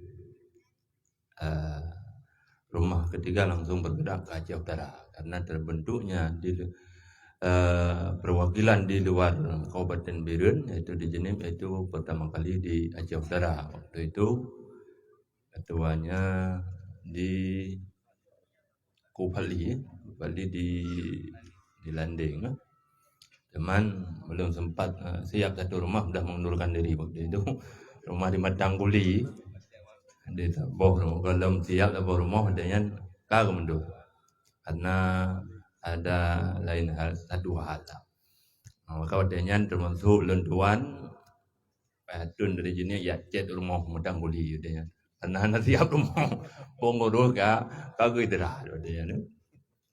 eh, rumah ketiga langsung bergerak ke Aceh Utara karena terbentuknya di, eh, perwakilan di luar Kabupaten Bireuen, yaitu di Jeunieb, yaitu pertama kali di Aceh Utara. Waktu itu ketuanya di Ku Fadli, Ku Fadli di, di Landing. Cuman belum sempat, eh, siap satu rumah, sudah mengundurkan diri waktu itu. Rumah di Matang Kuli. Di Taboh, belum siap Taboh rumah, dia nyan ka mundur. Karena ada lain hal, satu hal lah. Maka dia nyan termasuk lôn tuan, Payah thon dari Jeunieb jak cét rumoh Matang Kuli, dia nyan. Karena hana siap rumoh. Pengurus ka, ka geuidra, dia nyan.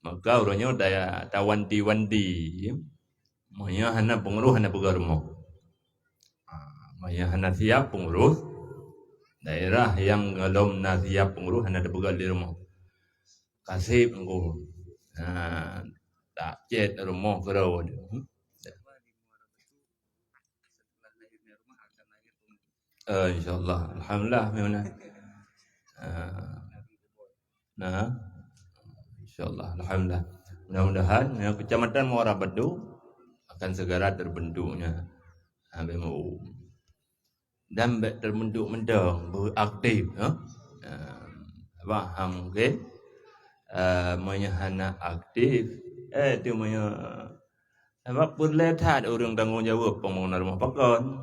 Maka uroe nyoe ta-, tawanti-wanti. Meunyoe hana pengurus, hana peugah rumoh. Ha, meunyoe hana siap pengurus, daerah nyang golom na siap pengurus hana teupeugah lé rumoh. Ka sép engko. Ha, tak cét rumoh keudroe. Eh, insyaallah. Alhamdulillah, Maimuna. Ah. Nah. Insyaallah, alhamdulillah. Mudah-mudahan ya, Kecamatan Muara Batu akan segera terbentuknya, ha, B M U. Dan bèk terbentuk mantong, beuaktif, ha? Ha, bah, ha, mungkin, eh, meunyoe hana aktif, eh, tu meunyoe, sabab peureulèe that ureueng tanggong jaweueb pembangunan rumoh pakon.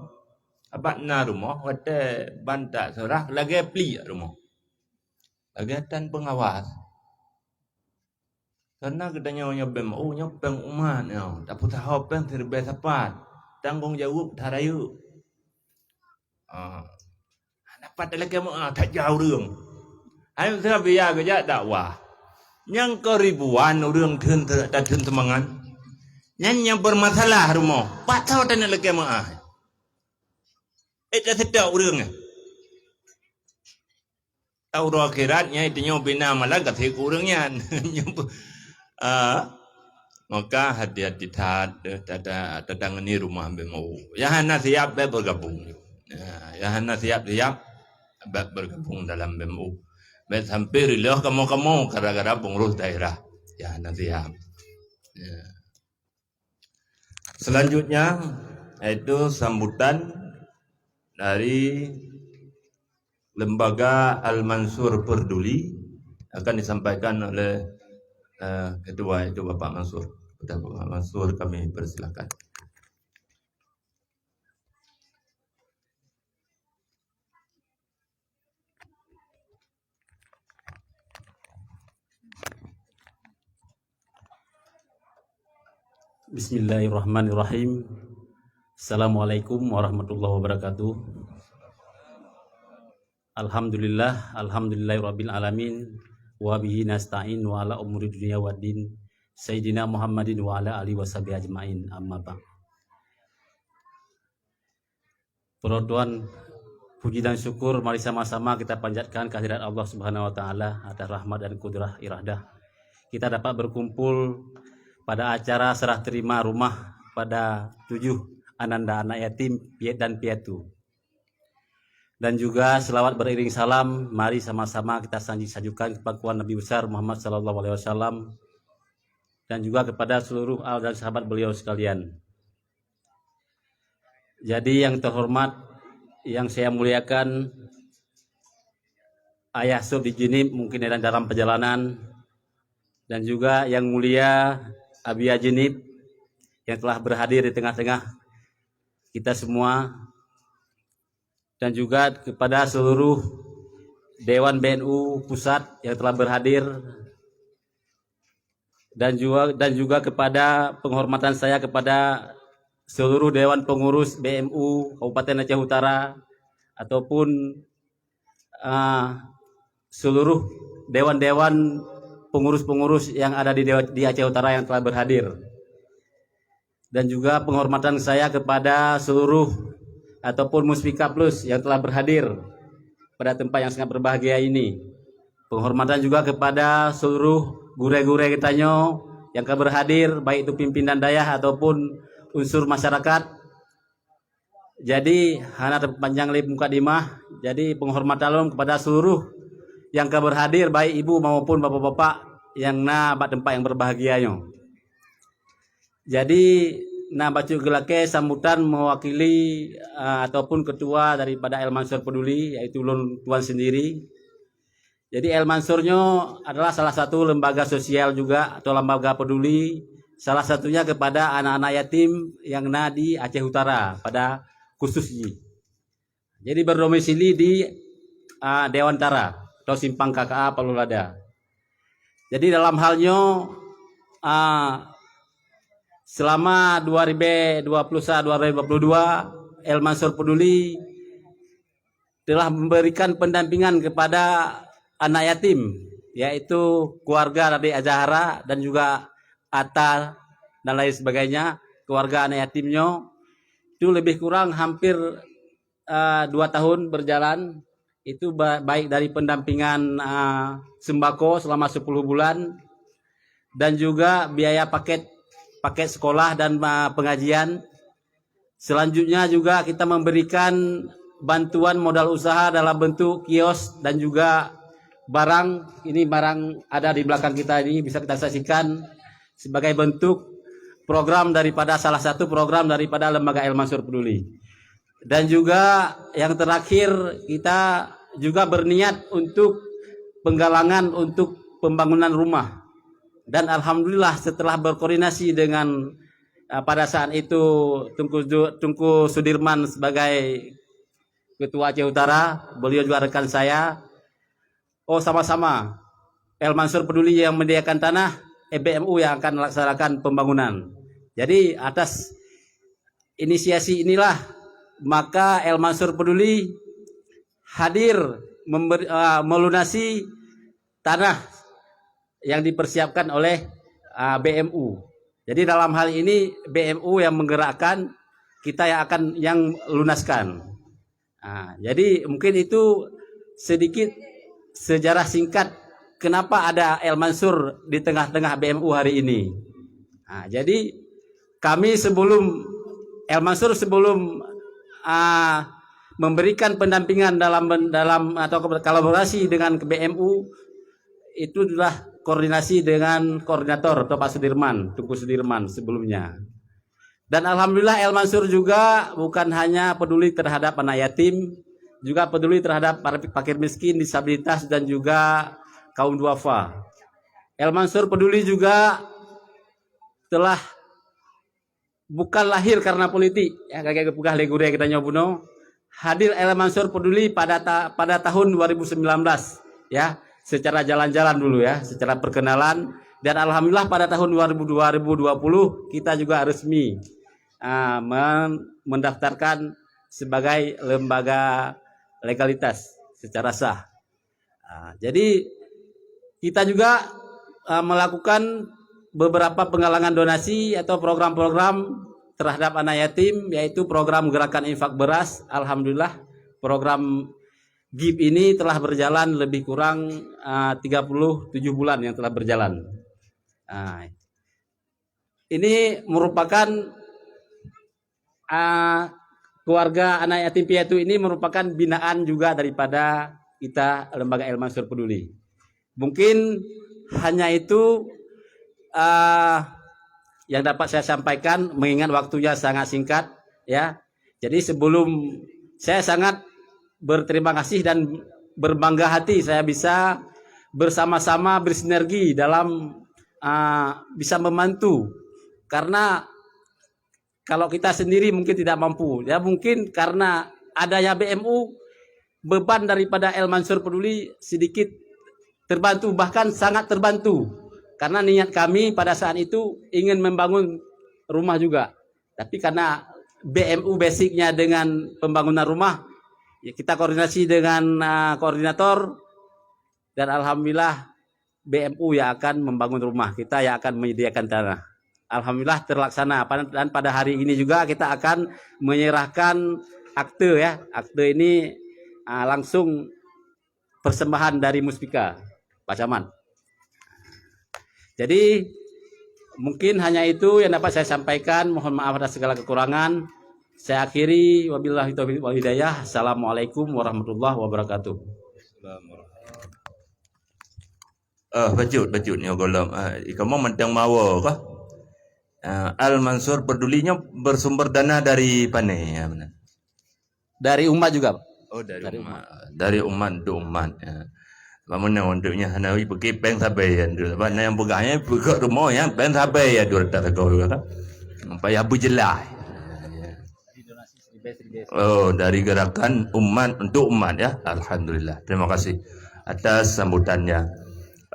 Sabab na rumoh watèe ban taseurah lagèe pliek rumoh. Lagèe tan pengawas. Karena geutanyoe nyoe B M U, nyoe péng umat nyoe, tapeusaho péng siribèe sapat, tanggong jaweueb that rayeuk. Ah, dapat talakèe meu'ah that jak ureueng. Hai, sabab ya geujak dakwah. Nyang keu ribuan ureueng theun, tatheun seumangat. Nyan nyang bermasalah rumoh, pat saboh taneuk lakèe meu'ah. Eh, taseutôt ureueng nyan. Uroe akhirat nyan tanyoe bina malam gaséh keu ureueng nyan. Ah, maka hati-hati that, eh, tata-, tatangani rumoh B M U. Nyang hana siap, bèk bergabung. Ya, nyang hana siap-siap, bèk bergabung dalam B M U. Bèk sampai riloh kamoe-kamoe gara-gara pengurus daerah. Nyang hana siap. Ya. Selanjutnya, yaitu sambutan dari Lembaga Al-Mansur Perduli akan disampaikan oleh, eh, ketua, yaitu Bapak Mansur. Kepada Bapak Mansur kami persilakan. Bismillahirrahmanirrahim. Assalamualaikum warahmatullahi wabarakatuh. Alhamdulillah, alhamdulillahirabbil alamin, wa bihi nasta'in wa ala umuri dunya waddin. Sayyidina Muhammadin wa ala alihi wa sahbihi ajmain. Amma ba'd. Peureutoan puji dan syukur mari sama-sama kita panjatkan kehadirat Allah Subhanahu wa Ta'ala atas rahmat dan kudrah iradah. Kita dapat berkumpul pada acara serah terima rumah pada tujuh ananda anak yatim piet dan piatu. Dan juga selawat beriring salam, mari sama-sama kita sanji-, sajukan kepada Nabi besar Muhammad sallallahu alaihi wasallam dan juga kepada seluruh al dan sahabat beliau sekalian. Jadi yang terhormat, yang saya muliakan, Ayah Sub di Jeunieb mungkin sedang dalam perjalanan, dan juga yang mulia Abiya Jeunieb yang telah berhadir di tengah-tengah kita semua, dan juga kepada seluruh Dewan B N U Pusat yang telah berhadir, dan juga, dan juga kepada penghormatan saya kepada seluruh Dewan Pengurus B M U Kabupaten Aceh Utara ataupun, ah, seluruh dewan-dewan pengurus-pengurus yang ada di Dewa-, di Aceh Utara yang telah berhadir. Dan juga penghormatan saya kepada seluruh ataupun Muspika Plus yang telah berhadir pada tempat yang sangat berbahagia ini. Penghormatan juga kepada seluruh gurèe-gurèe geutanyoe nyang ka berhadir, baik itu pimpinan dayah ataupun unsur masyarakat. Jadi, hana teupanjang lé mukadimah. Jadi, penghormatan lôn kepada seluruh nyang ka berhadir, baik ibu maupun bapak-bapak nyang na bak tempat yang berbahagia nyoe. Jadi, na bacut geulakèe sambutan mewakili, eh, ataupun ketua daripada Al Mansur Peduli, yaitu lôn tuan sendiri. Jadi, Al Mansur nyoe adalah salah satu lembaga sosial juga atau lembaga peduli, salah satunya kepada anak-anak yatim yang na di Aceh Utara pada khusus jih. Jadi, berdomisili di, ah, Dewantara atau Simpang K K A Paloh Lada. Jadi, dalam hal nyoe, ah, selama dua ribu dua puluh satu dua ribu dua puluh dua, Al Mansur Peduli telah memberikan pendampingan kepada anak yatim, yaitu keluarga Radik Azahara dan juga Atta dan lain sebagainya, keluarga anak yatim nyoe. Itu lebih kurang hampir, eh, dua tahun berjalan. Itu ba-, baik dari pendampingan, eh, sembako selama sepuluh bulan dan juga biaya paket, paket sekolah dan, eh, pengajian. Selanjutnya juga kita memberikan bantuan modal usaha dalam bentuk kios dan juga barang. Ini barang ada di belakang kita ini, bisa kita saksikan. sebagai bentuk program daripada, salah satu program daripada Lembaga El Mansur Peduli. Dan juga yang terakhir, kita juga berniat untuk penggalangan untuk pembangunan rumah. Dan alhamdulillah, setelah berkoordinasi dengan, eh, pada saat itu Tungku Ju-, Tungku Sudirman sebagai Ketua Aceh Utara, beliau juga rekan saya. Oh, sama-sama. El Mansur Peduli yang menyediakan tanah, B M U yang akan melaksanakan pembangunan. Jadi, atas inisiasi inilah, maka El Mansur Peduli hadir member-, eh, melunasi tanah yang dipersiapkan oleh, ah, B M U. Jadi, dalam hal ini, B M U yang menggerakkan, kita yang akan, yang lunaskan. Ah, jadi, mungkin itu sedikit sejarah singkat kenapa ada El Mansur di tengah-tengah B M U hari ini. Ah, jadi, kami sebelum, El Mansur sebelum, ah, memberikan pendampingan dalam, dalam atau kolaborasi dengan B M U, itu adalah koordinasi dengan koordinator atau Pak Sudirman, Tungku Sudirman sebelumnya. Dan alhamdulillah, El Mansur juga bukan hanya peduli terhadap anak yatim, juga peduli terhadap para fakir miskin, disabilitas, dan juga kaum duafa. El Mansur peduli juga telah bukan lahir karena politik, ya, lagèe geupeugah lé gurèe geutanyoe bunoe. Hadir El Mansur Peduli pada ta-, pada tahun dua ribu sembilan belas, ya, secara jalan-jalan dulu, ya, secara perkenalan. Dan alhamdulillah, pada tahun dua ribu, dua ribu dua puluh kita juga resmi, ah, men-, mendaftarkan sebagai lembaga legalitas secara sah. Ah, jadi kita juga, ah, melakukan beberapa penggalangan donasi atau program-program terhadap anak yatim, yaitu program Gerakan Infak Beras. Alhamdulillah, program gib ini telah berjalan lebih kurang, ah, tiga puluh tujuh bulan yang telah berjalan. Ah, ini merupakan, ah, keluarga anak yatim piatu ini merupakan binaan juga daripada kita, Lembaga El Mansur Peduli. Mungkin hanya itu, ah, yang dapat saya sampaikan, mengingat waktunya sangat singkat, ya. Jadi, sebelum, saya sangat berterima kasih dan berbangga hati saya bisa bersama-sama bersinergi dalam, ah, bisa membantu. Karena kalau kita sendiri mungkin tidak mampu. Ya, mungkin karena adanya B M U, beban daripada El Mansur Peduli sedikit terbantu, bahkan sangat terbantu. Karena niat kami pada saat itu ingin membangun rumah juga. Tapi karena B M U basicnya dengan pembangunan rumah, ya, kita koordinasi dengan, ah, koordinator, dan alhamdulillah B M U yang akan membangun rumah, kita yang akan menyediakan tanah. Alhamdulillah terlaksana. Pada, dan pada hari ini juga kita akan menyerahkan akte, ya. Akte ini, ah, langsung persembahan dari Muspika, Pak Camat. Jadi, mungkin hanya itu yang dapat saya sampaikan. Mohon maaf atas segala kekurangan. Saya akhiri, wabillahi taufiq wal hidayah. Assalamualaikum warahmatullahi wabarakatuh. Eh, bacut, bacut nyoe gohlom. Eh, kamoe mantong mawa kah? Eh, Al Mansur Peduli nyoe bersumber dana dari pane, ya, beuna? Dari umat juga, Pak. Oh, dari Dari umat. Dari umat, untuk umat, ya. Bak meunyoe untuk nyan hana i peuke péng sabe, ya, tu. Sebab na nyang peugah nyan, peugah rumoh nyan péng sabe, ya, dua ratus sagoe juga, kan. Payah beujeulaih. Oh, dari gerakan umat untuk umat, ya. Alhamdulillah. Terima kasih atas sambutannya.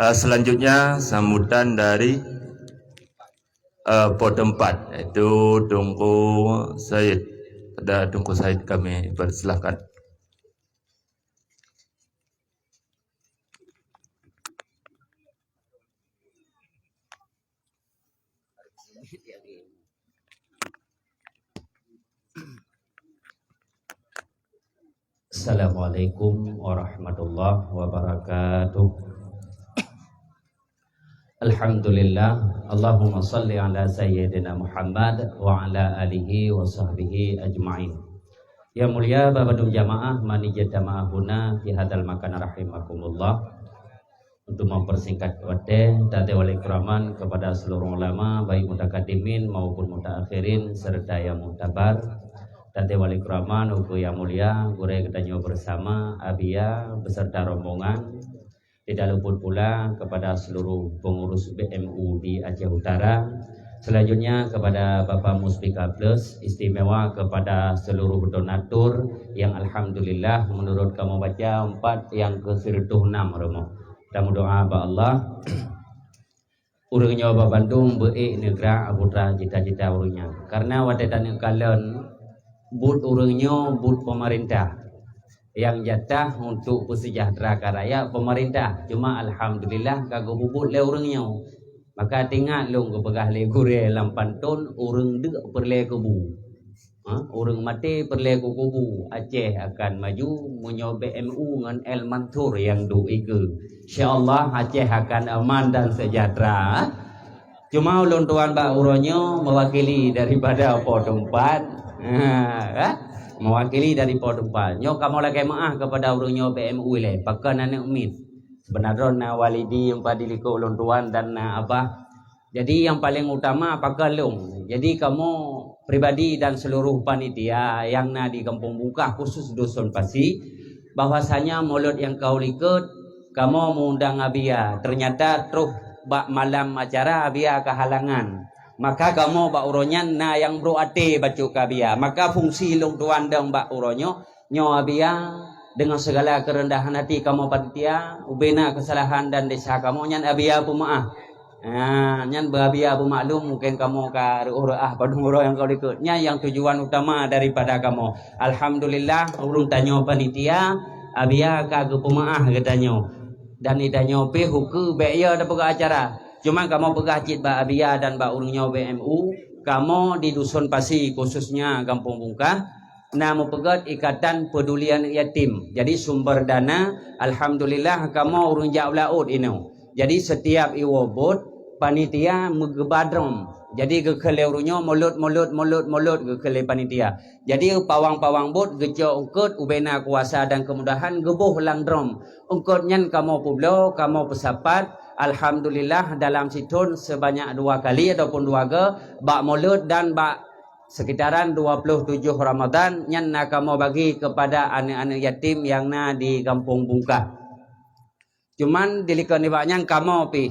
Eh, selanjutnya, sambutan dari, eh, Poh Tempat, yaitu Teungku Said. Pada Teungku Said kami persilahkan. Assalamualaikum warahmatullahi wabarakatuh. Alhamdulillah, Allahumma salli ala Sayyidina Muhammad wa ala alihi wa sahbihi ajma'in. Yang mulia Bapak Dum Jamaah, man ijtama'a huna fi hadzal makan rahimakumullah. Untuk mempersingkat watée, taté wali keuraman kepada seluruh ulama, baik mutakadimin maupun mutaakhirin, serta yang mutabar. Taté wali keuraman uku yang mulia, gurée geutanyoe bersama, Abia beserta rombongan. Tidak luput pula kepada seluruh pengurus B M U di Aceh Utara. Selanjutnya kepada Bapak Muspika Plus, istimewa kepada seluruh donatur yang alhamdulillah menurut kamu baca empat yang ke seratus enam rumoh. Kamu doa bak Allah. Ureuëng nyoe bak bandum beuék neugerak putra cita-cita ureuëng nyan. Karena watée taneuk kalon buet ureuëng nyoe buet pemerintah. Yang jatah untuk peuseujahteraka rakyat pemerintah. Cuma alhamdulillah ka geupubuet lé ureuëng nyoe. Maka tingat lôn geupeugah lé gurée lam pantôn, ureuëng deuk peureulée kubu. Ha? Ureuëng maté peureulée kubu. Aceh akan maju meunyoe B M U ngon El Mansur yang duek ikeue. Insya Allah Aceh akan aman dan sejahtera. Cuma ulôn tuan bak uroe nyoe mewakili daripada Po Tumpat. Ha, ha? Mewakili dari Po Tumpat. Nyoe kamoe lakée meuáh kepada ureuëng nyoe B M U ilée. Pakon aneuk miet. Sebenarnya na walidi yang pada likot ulôn tuan dan na abah. Jadi yang paling utama pakon lôn. Jadi kamoe pribadi dan seluruh panitia yang na di Kampung Bungkah khusus Dusun Pasi, bahwasanya mulod yang kau likot, kamoe mengundang Abia. Ternyata troh bak malam acara Abia kehalangan. Maka kamoe bak uroe nyan na yang brok até bacut keu Abia. Maka fungsi lôn tuan dong bak uroe nyoe, nyoe Abia dengan segala kerendahan hati kamoe panitia, ubena kesalahan dan desya kamoe nyan Abia peumaah. Ha, nyan beu Abia peumaklum, mungkin kamoe ka reuôh-reuah padum uroe nyang kau likot. Nyan yang tujuan utama daripada kamoe. Alhamdulillah, ulôn tanyoe panitia, Abia ka geupeumaah geutanyoe. Dan itanyoe pih ukeue bék ya tapeugah acara. Cuma kamoe peugah cit bak Abia dan bak ureuëng nyoe B M U, kamoe di Dusun Pasi, khususnya Kampung Bungkah, na meupeugét ikatan peduli aneuk yatim. Jadi sumber dana, alhamdulillah, kamoe ureuëng jak u laôt inoe. Jadi setiap iwoe bot, panitia meugeuba drom. Jadi geukheun lé ureuëng nyoe mulod, mulod, mulod, mulod geukheun lé panitia. Jadi pawang-pawang bot geucok eungkôt ubena kuasa dan kemudahan geuboh lam drom. Eungkôt nyan kamoe peubloe, kamoe peusapat. Alhamdulillah dalam sithon sebanyak dua kali ataupun dua go bak mulod dan bak sekitaran dua puluh tujuh Ramadan nyan na kamoe bagi kepada aneuk-aneuk yatim yang na di Kampung Bungkah. Cuman di likot nibak nyan kamoe pih,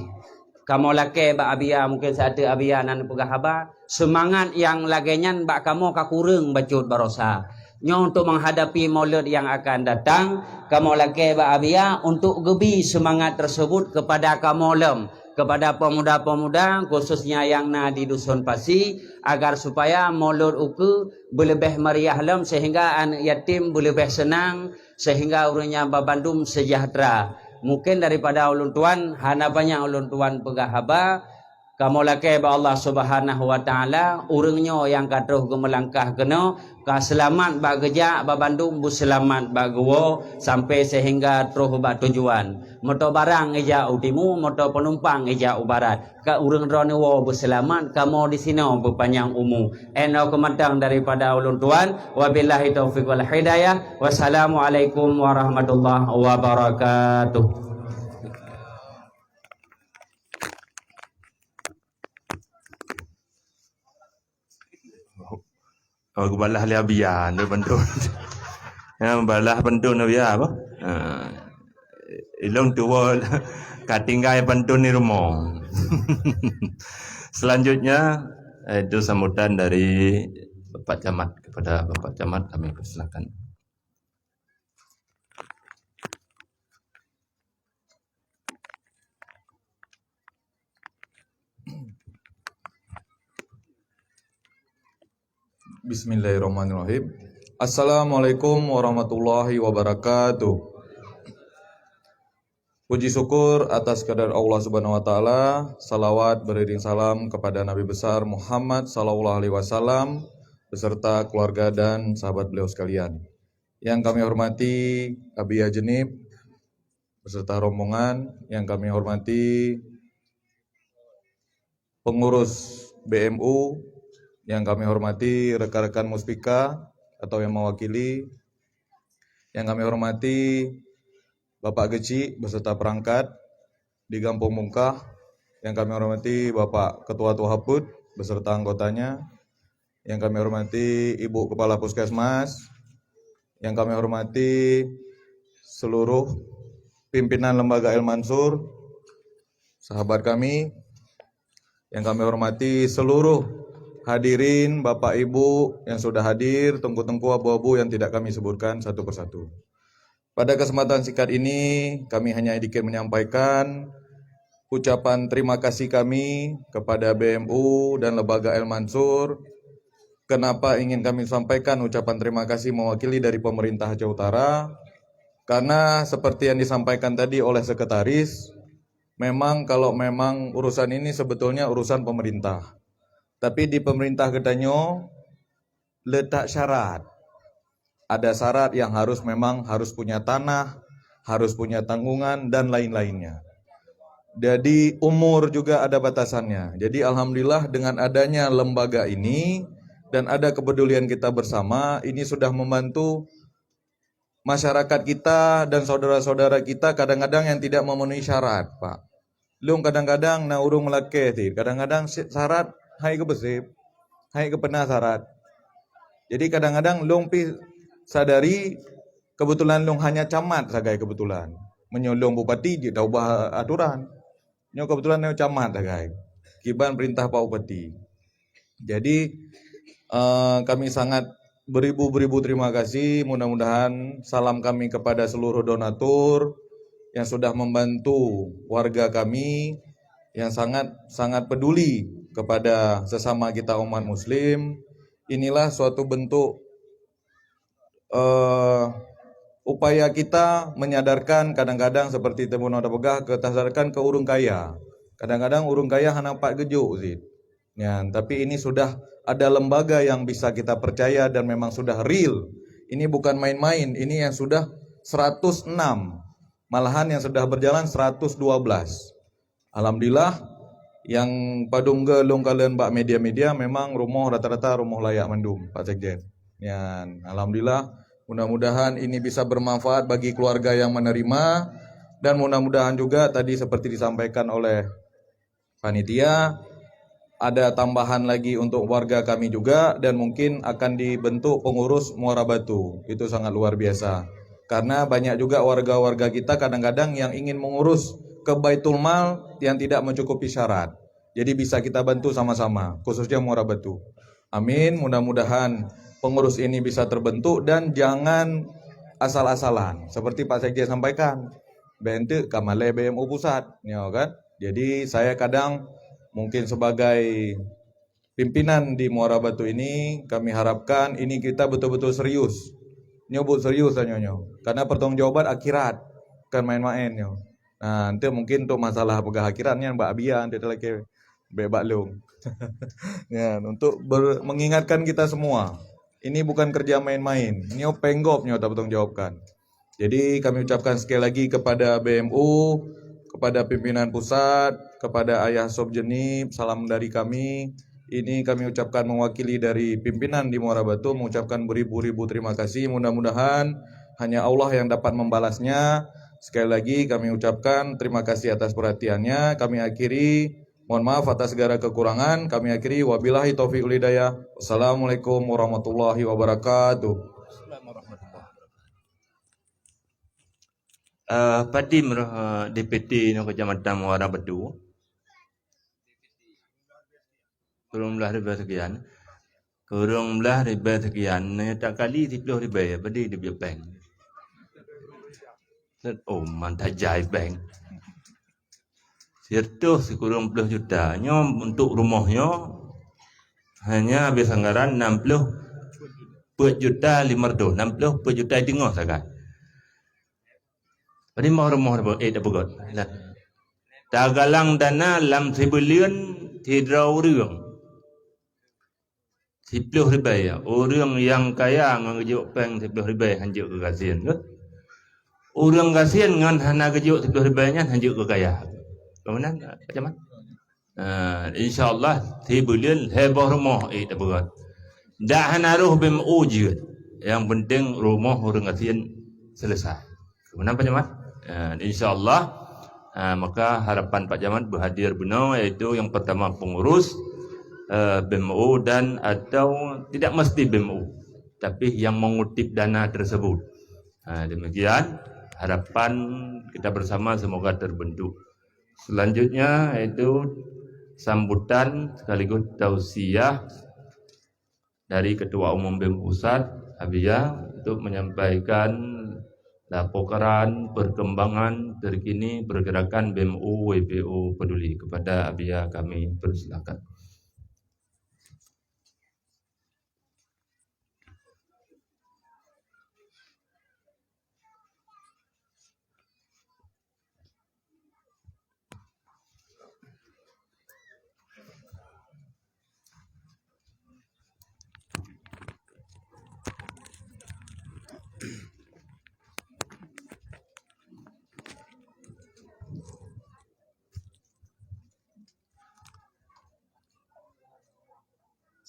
kamoe lakée bak Abia, mungkin saat Abia nan peugah haba, seumangat nyang lagée nyan bak kamoe ka kureueng bacut barosa. Nyoe untuk menghadapi Maulud yang akan datang, kamoe lakée bak Abia untuk geubi seumangat tersebut kepada kamoe lom, kepada pemuda-pemuda khususnya yang na di Dusun Pasi, agar supaya Maulud ukeue beuleubeh meriah lom sehingga aneuk yatim beuleubeh seunang, sehingga ureuëng nyan babandum seujahteura. Mungken daripada ulôn tuan hana banyak ulôn tuan peugah haba, kamoe lakée bak Allah Subhanahu wa Taala, ureuëng nyoe nyang ka troh geumeulangkah keunoe ka seulamat bak geujak, babandum beuseulamat bak geuwoe sampai sehingga troh bak tujuan. Meuto barang ijak u timu, meuto peunumpang ijak u barat. Ka ureuëng droeneuh woe beuseulamat, kamoe disinoe beupanyang umu. Enoe keumatang daripada ulôn tuan, wabillahi taufiq wal hidayah. Wassalamualaikum warahmatullahi wabarakatuh. Oh, geubalah lé Abia, nyoe pantôn. Ya, balah pantôn Abia apa? Ha. Ilong tuwo ka tinggai pantôn di rumoh. Selanjutnya, eh, itu sambutan dari Bapak Camat. Kepada Bapak Camat kami persilakan. Bismillahirrahmanirrahim. Assalamualaikum warahmatullahi wabarakatuh. Puji syukur atas kehadirat Allah Subhanahu wa Taala, salawat beriring salam kepada Nabi besar Muhammad sallallahu alaihi wasallam beserta keluarga dan sahabat beliau sekalian. Yang kami hormati Abia Jenib beserta rombongan, yang kami hormati pengurus B M U, yang kami hormati rekan-rekan Muspika atau yang mewakili, yang kami hormati Bapak Geuchik beserta perangkat, di Gampong Mungkah, yang kami hormati Bapak Ketua Tuhaput beserta anggotanya, yang kami hormati Ibu Kepala Puskesmas, yang kami hormati seluruh pimpinan Lembaga Al Mansur, sahabat kami, yang kami hormati seluruh hadirin, Bapak Ibu yang sudah hadir, teungku-teungku, abu-abu yang tidak kami sebutkan satu persatu. Pada kesempatan singkat ini, kami hanya sedikit menyampaikan ucapan terima kasih kami kepada B M U dan Lembaga Al Mansur. Kenapa ingin kami sampaikan ucapan terima kasih mewakili dari pemerintah Aceh Utara? Karena seperti yang disampaikan tadi oleh sekretaris, memang kalau memang urusan ini sebetulnya urusan pemerintah. Tapi di pemerintah geutanyoe letak syarat. Ada syarat yang harus, memang harus punya tanah, harus punya tanggungan dan lain-lainnya. Jadi umur juga ada batasannya. Jadi alhamdulillah dengan adanya lembaga ini dan ada kepedulian kita bersama, ini sudah membantu masyarakat kita dan saudara-saudara kita kadang-kadang yang tidak memenuhi syarat, Pak. Lôn kadang-kadang na ureuëng meulakée cit, kadang-kadang si-, syarat hai geupeusép, hai geupeuna syarat. Jadi kadang-kadang lôn pih sadari kebetulan lôn hanya camat sagai kebetulan. Meunyoe lôn bupati jeuet taubah aturan. Nyoe kebetulan nyoe camat sagai. Kiban perintah Pak Bupati. Jadi, eh, kami sangat beribu-beribu terima kasih. Mudah-mudahan salam kami kepada seluruh donatur yang sudah membantu warga kami yang sangat, sangat peduli kepada sesama kita umat muslim. Inilah suatu bentuk, eh, upaya kita menyadarkan, kadang-kadang seperti teumenoe tapeugah, ke tasadarkan ke ureuëng kaya. Kadang-kadang ureuëng kaya hana pat geujok cit. Nyan, tapi ini sudah ada lembaga yang bisa kita percaya dan memang sudah real. Ini bukan main-main, ini yang sudah seratus enam. Malahan yang sudah berjalan seratus dua belas. Alhamdulillah, yang padum ge lôn kalon bak media-media, memang rumoh rata-rata rumoh layak mandum, Pak Sekjen. Nyan, alhamdulillah, mudah-mudahan ini bisa bermanfaat bagi keluarga yang menerima, dan mudah-mudahan juga tadi seperti disampaikan oleh panitia, ada tambahan lagi untuk warga kami juga, dan mungkin akan dibentuk pengurus Muara Batu. Itu sangat luar biasa. Karena banyak juga warga-warga kita kadang-kadang yang ingin mengurus ke Baitul Mal yang tidak mencukupi syarat. Jadi bisa kita bantu sama-sama, khususnya Muara Batu. Amin, mudah-mudahan pengurus ini bisa terbentuk dan jangan asal-asalan. Seperti Pak Sekjen sampaikan, bentuk kamalai B M U pusat, ya kan? Jadi saya kadang mungkin sebagai pimpinan di Muara Batu ini, kami harapkan ini kita betul-betul serius. Nyoe buet serius tanyoe nyoe. Karena pertanggungjawaban akhirat, bukan main-main nyoe. Nah, nanti mungkin untuk masalah peugah akhirat nyan bak Abia nanti talakée bak lôn. Ya, untuk ber-, mengingatkan kita semua, ini bukan kerja main-main. Nyoe péng gob nyoe tapertanggungjawabkan. Jadi kami ucapkan sekali lagi kepada B M U, kepada pimpinan pusat, kepada Ayah Sob Jenib, salam dari kami. Ini kami ucapkan mewakili dari pimpinan di Muara Batu, mengucapkan beribu-ribu terima kasih. Mudah-mudahan hanya Allah yang dapat membalasnya. Sekali lagi kami ucapkan terima kasih atas perhatiannya. Kami akhiri, mohon maaf atas segala kekurangan. Kami akhiri, wabillahi taufiq wal hidayah. Wassalamualaikum warahmatullahi wabarakatuh. Eh, Padim roh, eh, D P T nyoe Kecamatan Muara Batu. Kureueng blaih ribèe sekian. Kureueng blaih ribèe sekian, nyoe tak kali siploh ribèe, padum dibiet péng. Set, oh, mantap jai péng. Siratoh sikureueng ploh juta. Nyoe untuk rumoh nyoe hanya habéh anggaran nam ploh peuet juta limong reutôh, nam ploh peuet juta teungoh sagai. Padum rumoh, eh, tapeugöt. Nah. Tagalang dana lam sibuleuen sidroe ureueng. Siploh ribèe. Ureueng nyang kaya ngon geujok péng siploh ribèe han jeuet keu gasien, kan? Ureueng gasien ngon hana geujok siploh ribèe nyan han jeuet keu kaya. Ka meunan, Pak Camat? Ah, insya Allah, sibuleuen lhèe boh rumoh, eh, tapeugöt. Dak hana roh B M U jeuet. Nyang penting rumoh ureueng gasien selesai. Ka meunan, Pak Camat? Ah, insya Allah, Ha, maka harapan Pak Camat berhadir bunoe, yaitu yang pertama pengurus, eh, B M U dan atau tidak mesti B M U, tapi yang mengutip dana tersebut. Ha, demikian harapan kita bersama semoga terbentuk. Selanjutnya yaitu sambutan sekaligus tausiah dari Ketua Umum B M U Pusat, Abiya, untuk menyampaikan laporan perkembangan terkini pergerakan B M U W P O Peduli. Kepada Abiya kami persilakan.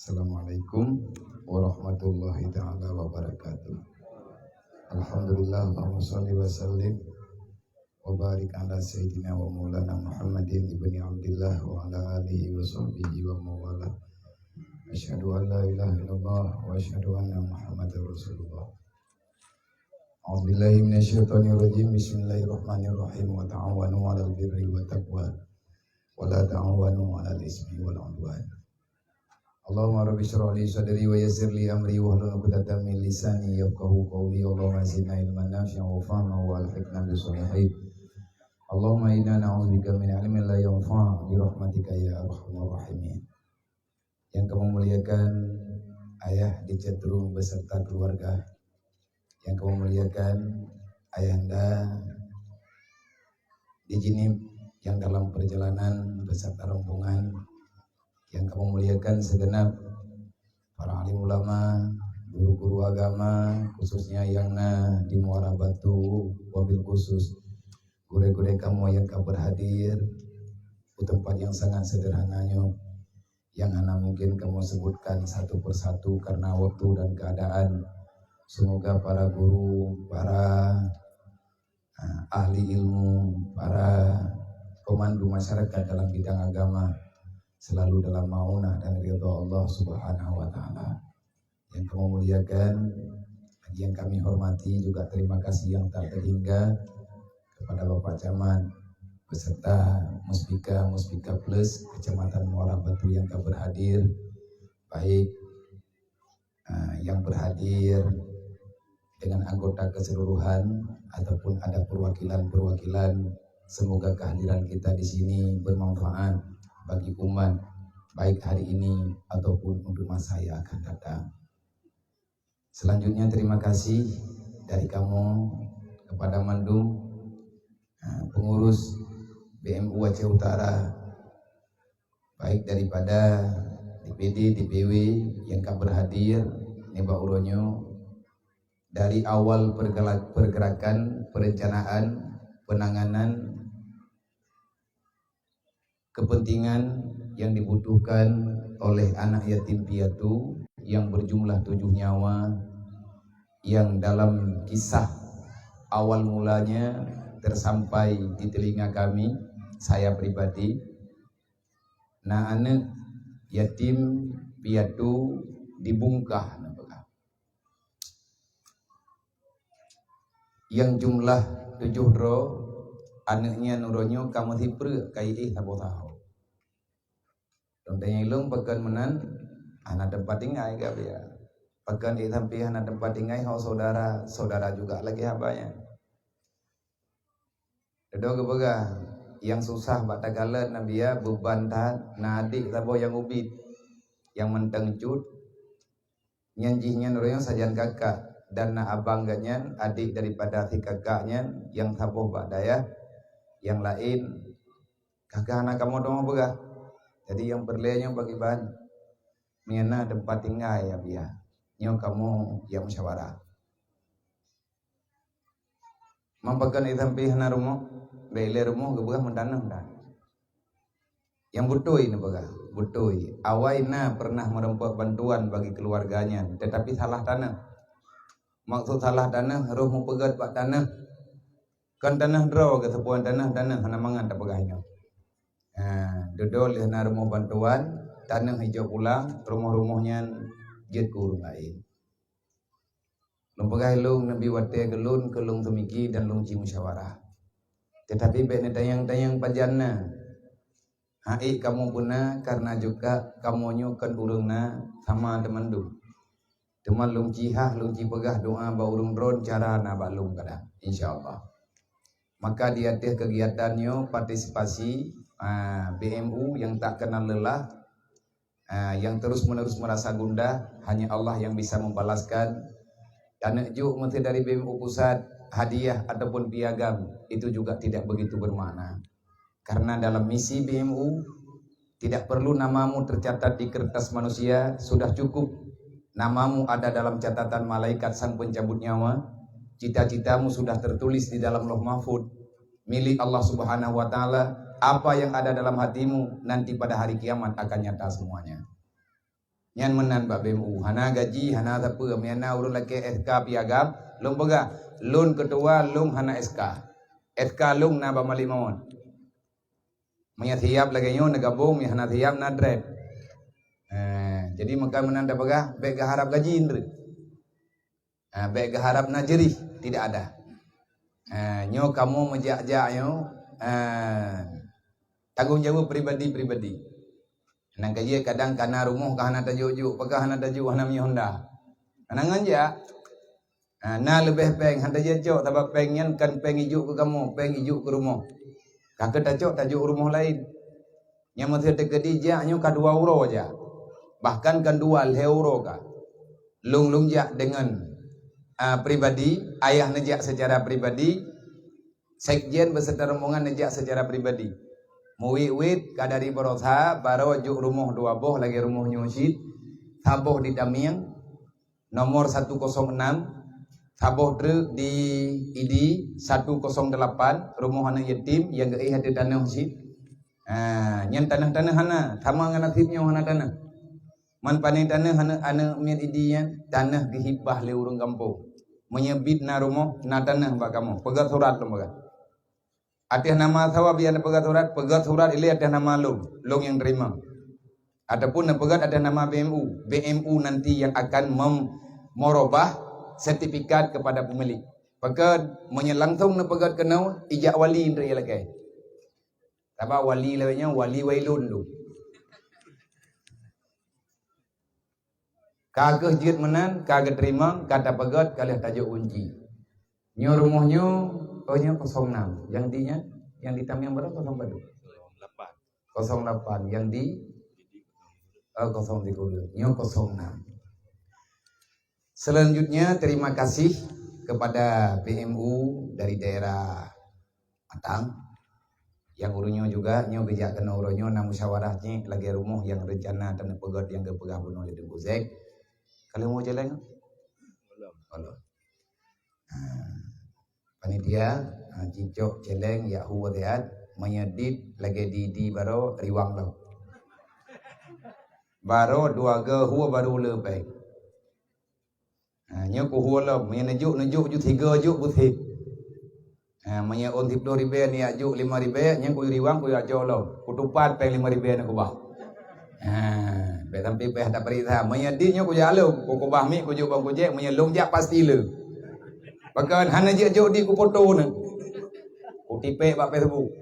Assalamualaikum warahmatullahi taala wabarakatuh. Alhamdulillah, Allahumma shalli wa sallim wa barik ala sayyidina wa maulana Muhammadin ibni Abdillah wa ala alihi wa sahbihi wa mawala. Asyhadu an la ilaha illallah wa asyhadu anna Muhammadar Rasulullah. A'udzubillahi minasyaitonirrajim. Bismillahirrahmanirrahim. Wa ta'awanu 'alal birri wa taqwa. Wa la ta'awanu 'alal ismi wal 'udwan. Allahumma rabbi shrah li sadri wa yassir li amri wahlul 'uqdatam min lisani yafqahu qawli. Allahumma zidna ilman nafi'an wa fahman wa alhiqna bis shalihin. Allahumma inna na'udzubika min ilmin la yanfa' bi rahmatika ya arhamar rahimin. Yang kami muliakan ayah di Cetrung beserta keluarga. Yang kami muliakan ayahanda di Jeunieb yang dalam perjalanan beserta rombongan. Yang kami muliakan segenap para alim ulama, guru-guru agama, khususnya yang na di Muara Batu, wabil khusus gurée-gurée kamoe yang ka berhadir di tempat yang sangat sederhana nyoe, yang hana mungkin kamoe sebutkan satu persatu karena waktu dan keadaan. Semoga para guru, para, eh, ahli ilmu, para pemandu masyarakat dalam bidang agama selalu dalam maunah dan ridha Allah Subhanahu wa taala. Yang kami muliakan, yang kami hormati juga terima kasih yang tak terhingga kepada Bapak Camat beserta Muspika, Muspika Plus Kecamatan Muara Batu yang ka berhadir, baik, ah, yang berhadir dengan anggota keseluruhan ataupun ada perwakilan-perwakilan. Semoga kehadiran kita di sini bermanfaat bagi umat, baik hari ini ataupun untuk masa yang akan datang. Selanjutnya, terima kasih dari kamoe kepada mandum, eh, pengurus B M U Aceh Utara, baik daripada D P D, D P W yang ka berhadir nibak uroe nyoe, dari awal pergela-, pergerakan, perencanaan, penanganan, kepentingan yang dibutuhkan oleh anak yatim piatu yang berjumlah tujuh nyawa, yang dalam kisah awal mulanya tersampai di telinga kami, saya pribadi, na aneuk yatim piatu dibungkah, na peugah. Nyang jumlah tujoh droe, aneuk nyan uroe nyoe ka meusipreuk ka jiéh saboh saho. Lôn tanyong lôn, pakon meunan hana teumpat tinggai ka biya. Pakon éh sampoe hana teumpat tinggai, ho saudara, saudara juga lagèe haba nyan. Dudoe geupeugah, nyang susah bak takalon na biya, beuban that, na adék saboh nyang ubit, nyang mantong cut, nyan jih nyan ureueng sajan kakak, dan na abang geuh nyan, adék daripada si kakak nyan, nyang saboh bak dayah, nyang laén ka hana kamoe teuma peugah. Jadi nyang peureulèe nyoe pakriban, meunyo na teumpat tinggai ya biya, nyoe kamoe nyang musyawarah. Meupakan i sampoe hana rumoh, bèk ilèe rumoh geupeugah meutaneuh dah. Nyang beutôi neupeugah, beutôi. Awai na pernah meureumpok bantuan bagi keuluwarga nyan, teutapi salah taneuh. Maksud salah taneuh, roh meupeugöt bak taneuh. Kon tanoh droe geuh, sapeue tanoh-tanoh hana mangat tapeugah nyoe. Ha, dudoe lheueh na rumoh bantuan, tanoh ijok pulang, rumoh-rumoh nyan jeuet keu ureuëng laén. Lôn peugah lôn neubi watée keu lôn, keu lôn seumiki dan lôn ci musyawarah. Teutapi bék neutanyong-tanyong pajan na. Hai kamoe beuna, karena juga kamoe nyoe kon ureuëng na sama teumandum. Teuma lôn ci hah, lôn ci peugah doa bak ureuëng droen cara na bak lôn kadang, insya Allah. Maka di ateueh kegiatan nyoe partisipasi, ah, B M U yang tak kenal lelah, ah, yang terus-menerus merasa gundah, hanya Allah yang bisa membalaskan. Dan juk mesti dari B M U pusat, hadiah ataupun piagam, itu juga tidak begitu bermakna. Karena dalam misi B M U, tidak perlu namamu tercatat di kertas manusia, sudah cukup namamu ada dalam catatan malaikat sang pencabut nyawa. Cita-citamu sudah tertulis di dalam Lauh Mahfud, milik Allah Subhanahu wa Ta'ala. Apa yang ada dalam hatimu nanti pada hari kiamat akan nyata semuanya. Nyan meunan bak B M U. Hana gaji, hana sapeue. Meunyo na ureuëng lakée S K piagam, lôn peugah, lôn keutua, lôn hana S K. S K lôn na bak Malik Mawon. Meunyo siab lagée nyoe neugabong, meunyo hana siab na dret. Eh, jadi meukan meunan tapeugah, bék geuharab gaji, ndeuek. Ah, bék geuharab na jeurih, tidak ada. Ah, nyoe kamoe meujak-jak nyoe, ah, tanggong jaweueb pribadi-pribadi. Nyang keujeuet kadang kana rumoh ka hana tajok-jok, peugah hana tajok, hana miyueb honda. Hana ngon jak. Ah, na leubeh péng, hana tajok, sabab péng nyan kan péng ijok keu kamoe, péng ijok keu rumoh. Ka keu tacok, tajok rumoh laén. Nyang meuteuk teukeudi jak nyoe ka dua uroe jak. Bahkan kan dua lhée uroe ka. Lôn-lôn jak deungon, a, pribadi, ayah neujak secara pribadi, sekjen beserta rombongan neujak secara pribadi. Meuwit-wit ka dari Barosa, barô jok rumoh dua boh lagée rumoh nyoe cit, saboh di Tamiang, nomor satu kosong enam, saboh treuk di Idi satu kosong delapan, rumoh aneuëk yatim nyang geuéh ateueh tanoh cit. Ha, nyan tanoh-tanoh hana, sama ngon naseb nyoe hana tanoh. Man pané tanoh aneuëk-aneuëk miet Idi nyan, tanoh geuhibah lé ureuëng gampông. Meunyo biet na rumoh, na tanoh bak kamoe. Peugét surat lom peugét. Ateueh nama sawa biar neupeugét surat, peugét surat ilée ateueh nama lôn, lôn nyang teurimong. Ataupun neupeugét ateueh nama B M U, B M U nanti yang akan mem-, merubah sertifikat kepada pemilik. Pakon meunyo langsong neupeugét keunoe, ijak wali nteuk ilakée. Sabab wali lawét nyoe, wali wailun tu. Ka kheueh jeuet meunan, ka geuteurimong, ka tapeugét, ka lheueh tajok gunci. Nyoe rumoh nyoe, oh, nyoe kosong enam. Nyang di nyan, nyang di Tamiang Barat kosong padum? Kosong lapan. Nyang di, oh, kosong tiga. Nyoe kosong enam. Selanjutnya, terima kasih kepada P M U dari daerah Matang. Nyang ureuëng nyoe juga, nyoe geujak keunoe uroe nyoe na musyawarah jih lagée rumoh nyang reuncana taneuk peugét nyang geupeugah bunoe lé Teungku Zek. Ka lheueh muwoe céléng? Belum. Belum. Ha. Panitia, ha, cicok céléng jak hu watée nyan, meunyo dit lagée di, di barô riwang lom. Barô dua geuh hu baru le péng. Ha, nyoe kuhu lom, meunyo neujok, neujok ju tiga jok beusit. Ha, meunyo ôn siplôh ribée neujak jok lima ribée, nyan kuyue riwang, kuyue aco lom. Kutupat péng lima ribée nyan kubah. Ha, bék sampai péh tapeuriksa. Meunyo dit nyoe kujak lom, kukubah miet, kujok bang kujék, meunyo lôn jak pasti le. Pakon hana jijok dit kupoto nyan. Kutipék bak Facebook.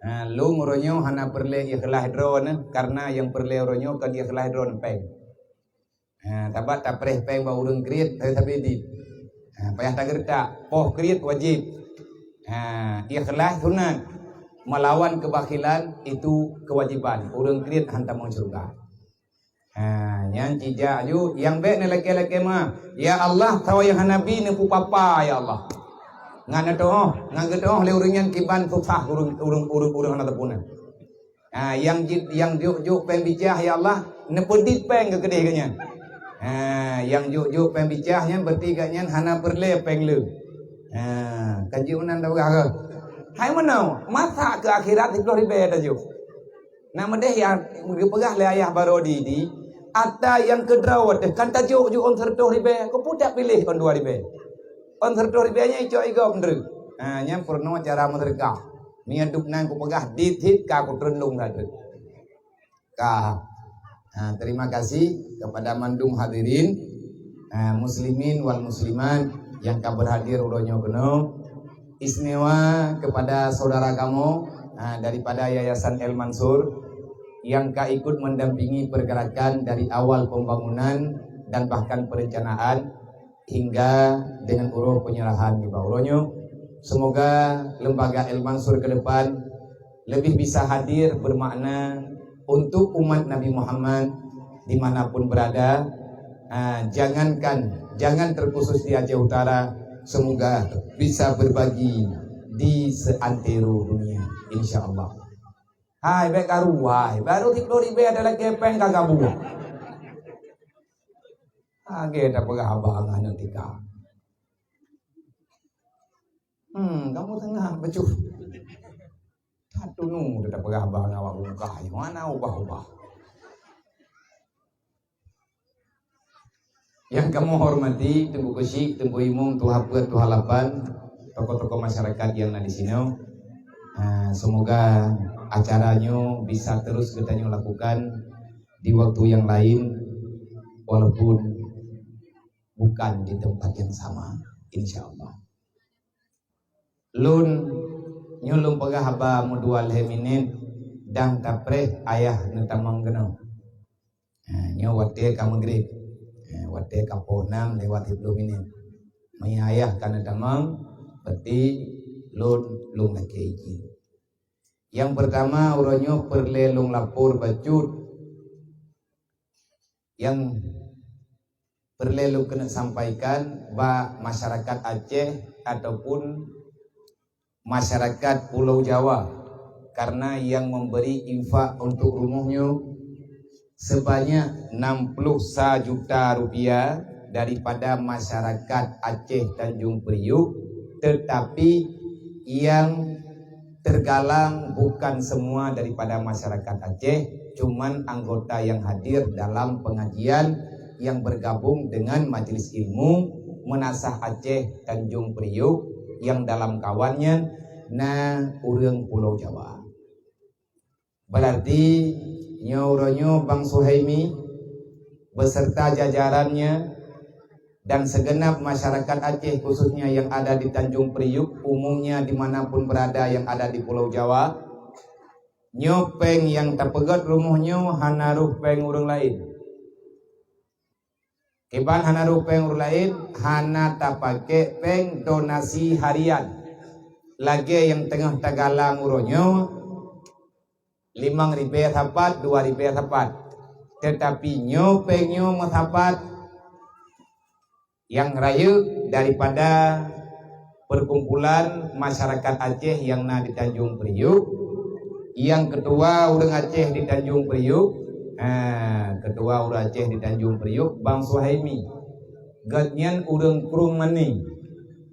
Ha, lôn uroe nyoe hana peureulée ikhlaih droeneuh, karena nyang peureulée uroe nyoe kon ikhlaih droeneuh péng. Ha, sabab tapreh péng bak ureuëng kriet, tapi, tapi di. Ha, payah tageureutak, poh kriet wajéb. Ha, ikhlaih sunat, melawan kebakhilan itu kewajiban. Ureuëng kriet han tamong syeuruga. Ha, nyan cijak ju, nyang bék neulakée-lakée meuah. Ya Allah, sawa nyang hana bi neupeupapa, ya Allah. Ngat neutuoh, ngat geutuoh lé ureuëng nyan kiban susah ureuëng, ureuëng, ureuëng, ureuëng hana teupuna. Ha, nyang jeuet, nyang jok-jok péng bicah, ya Allah, neupeudit péng keu keudeh geuh nyan. Ha, nyang jok-jok péng bicah nyan berarti geuh nyan hana peureulée péng le. Ha, kan jeuet meunan tapeugah keuh. Hai meunoe, masa keu akhirat siplôh ribée tajok. Nak meudeh nyang geupeugah lé ayah barô di, di, ata nyang keudroe teuh kan tajok ju ôn sireutôh ribée, keupeue tak piléh ôn dua ribée. Ôn sireutôh ribée nyan icok igop ndreuek. Ha, nyan peurunoe cara meuseudeukah. Meunyoe dub nan kupeugah dit-dit ka kutreun lôn ka treuk. Ka. Ha, terima kasih kepada mandum hadirin, ha, muslimin wal muslimat yang ka berhadir uroe nyoe keunoe. Istimewa kepada saudara kamoe, ha, daripada Yayasan El Mansur yang ka ikut mendampingi pergerakan dari awal pembangunan dan bahkan perencanaan hingga dengan uroe penyerahan nibak uroe nyoe. Semoga lembaga El Mansur ke depan lebih bisa hadir bermakna untuk umat Nabi Muhammad dimanapun berada. Ah, jangankan, jangan terkhusus di Aceh Utara, semoga bisa berbagi di seantero dunia, insya Allah. Hai, bèk karu, hai. Baru tiga puluh ribu ada lagi peng kagak buah. Lagèe tapeugah haba ngon aneuk tika. Hmm, kamoe teungoh bacut. Tatunu tapeugah haba ngon awak bungkah. Mana ubah-ubah. Yang kamoe hormati Teungku Keuchik, Teungku Imum, Tuha Peuet, Tuha Lapan, tokoh-tokoh masyarakat yang na di sinoe. Ah, semoga acara nyoe bisa terus geutanyoe lakukan di waktu yang lain, walaupun bukan di tempat yang sama, insya Allah. Lôn, nyoe lôn peugah haba meudua lhèe minèt dan tapreh ayah neutamong keunoe. Ha, nyoe watèe ka meugrib. Ha, watèe ka poh nam lewat siplôh minèt. Meunyoe ayah ka neutamong, berarti lôn, lôn lakèe izin. Yang pertama, uroe nyoe peureulèe lôn lapor bacut nyang peureulèe lôn keuneuk sampaikan bak masyarakat Aceh ataupun masyarakat Pulau Jawa, karena yang memberi infak untuk rumoh nyoe sebanyak enam puluh sa juta rupiah daripada masyarakat Aceh Tanjung Priok, tetapi yang tergalang bukan semua daripada masyarakat Aceh, cuman anggota yang hadir dalam pengajian yang bergabung dengan Majelis Ilmu Meunasah Aceh Tanjung Priok yang dalam kawan nyan na ureuëng Pulo Jawa. Berarti nyoe uroe nyoe Bang Suhaimi beserta jajarannya dan segenap masyarakat Aceh, khususnya yang ada di Tanjung Priok, umumnya di mana pun berada yang ada di Pulau Jawa, nyoe péng nyang tapeugét rumoh nyoe hana rôh péng ureuëng laén. Kiban hana rôh péng ureuëng laén, hana tapaké péng donasi harian lagée nyang teungoh tagalang uroe nyoe, limong ribée sapat, dua ribée sapat. Teutapi nyoe péng nyoe meusapat nyang rayeuk daripada perkumpulan masyarakat Aceh nyang na di Tanjung Priok, nyang keutua ureuëng Aceh di Tanjung Priok, ha, keutua ureuëng Aceh di Tanjung Priok, Bang Suhaimi. Gobnyan ureuëng Krueng Maning,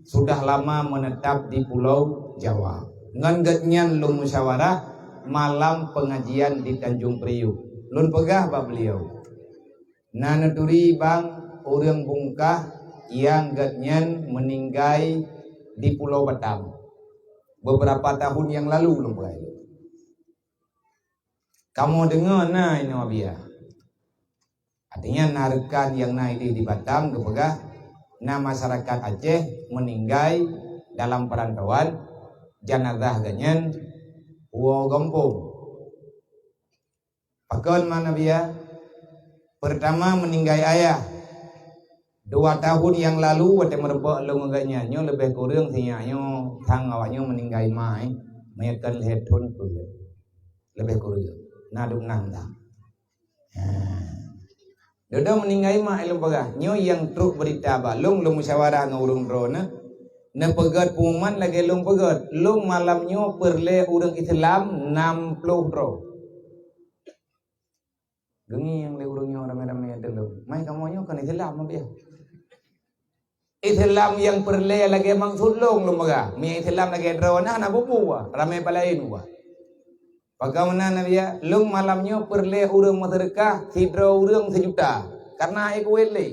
sudah lama menetap di Pulau Jawa. Ngon gobnyan lôn musyawarah malam pengajian di Tanjung Priok. Lôn peugah bak beliau, na neuturi bang ureuëng bungkah nyang gobnyan meuninggai di Pulau Batam beberapa tahun yang lalu, lôn peugah. Kamoe deungoe na inoe biya. Artinya na reukan nyang na idéh di Batam geupeugah na masyarakat Aceh meuninggai dalam perantauan, janazah gobnyan woe gampông. Pakon makna biya? Pertama meuninggai ayah. Dua tahun nyang lalu watée meurumpok lôn ngon gobnyan, nyoe leubeh kureueng sinyak nyoe sang awaknyoe meuninggai ma, eh, meunyoe kon lhée thon peue. Leubeh kureueng. Na duek nam dah. Ha. Dudoe meuninggai ma, eh, lôn peugah. Nyoe nyang trok beurita bak lôn, lôn musyawarah ngon ureuëng droeneuh. Neupeugét pengumuman lagée lôn peugét. Lôn malam nyoe peureulée ureuëng Islam nam ploh droe. Geungieng lé ureuëng nyoe ramé-ramé teulông. Mai kamoe nyoe kon Islam apa ya? Islam nyang peureulée lagée maksud lôn, lôn peugah. Meunyoe Islam lagée droeneuh hana bubu wa, ramé palaén wa. Bagaimana Nabi ya? Lôn malam nyoe peureulée ureuëng meuseudeukah sidroe ureuëng seujuta. Karena hai kuwét lé.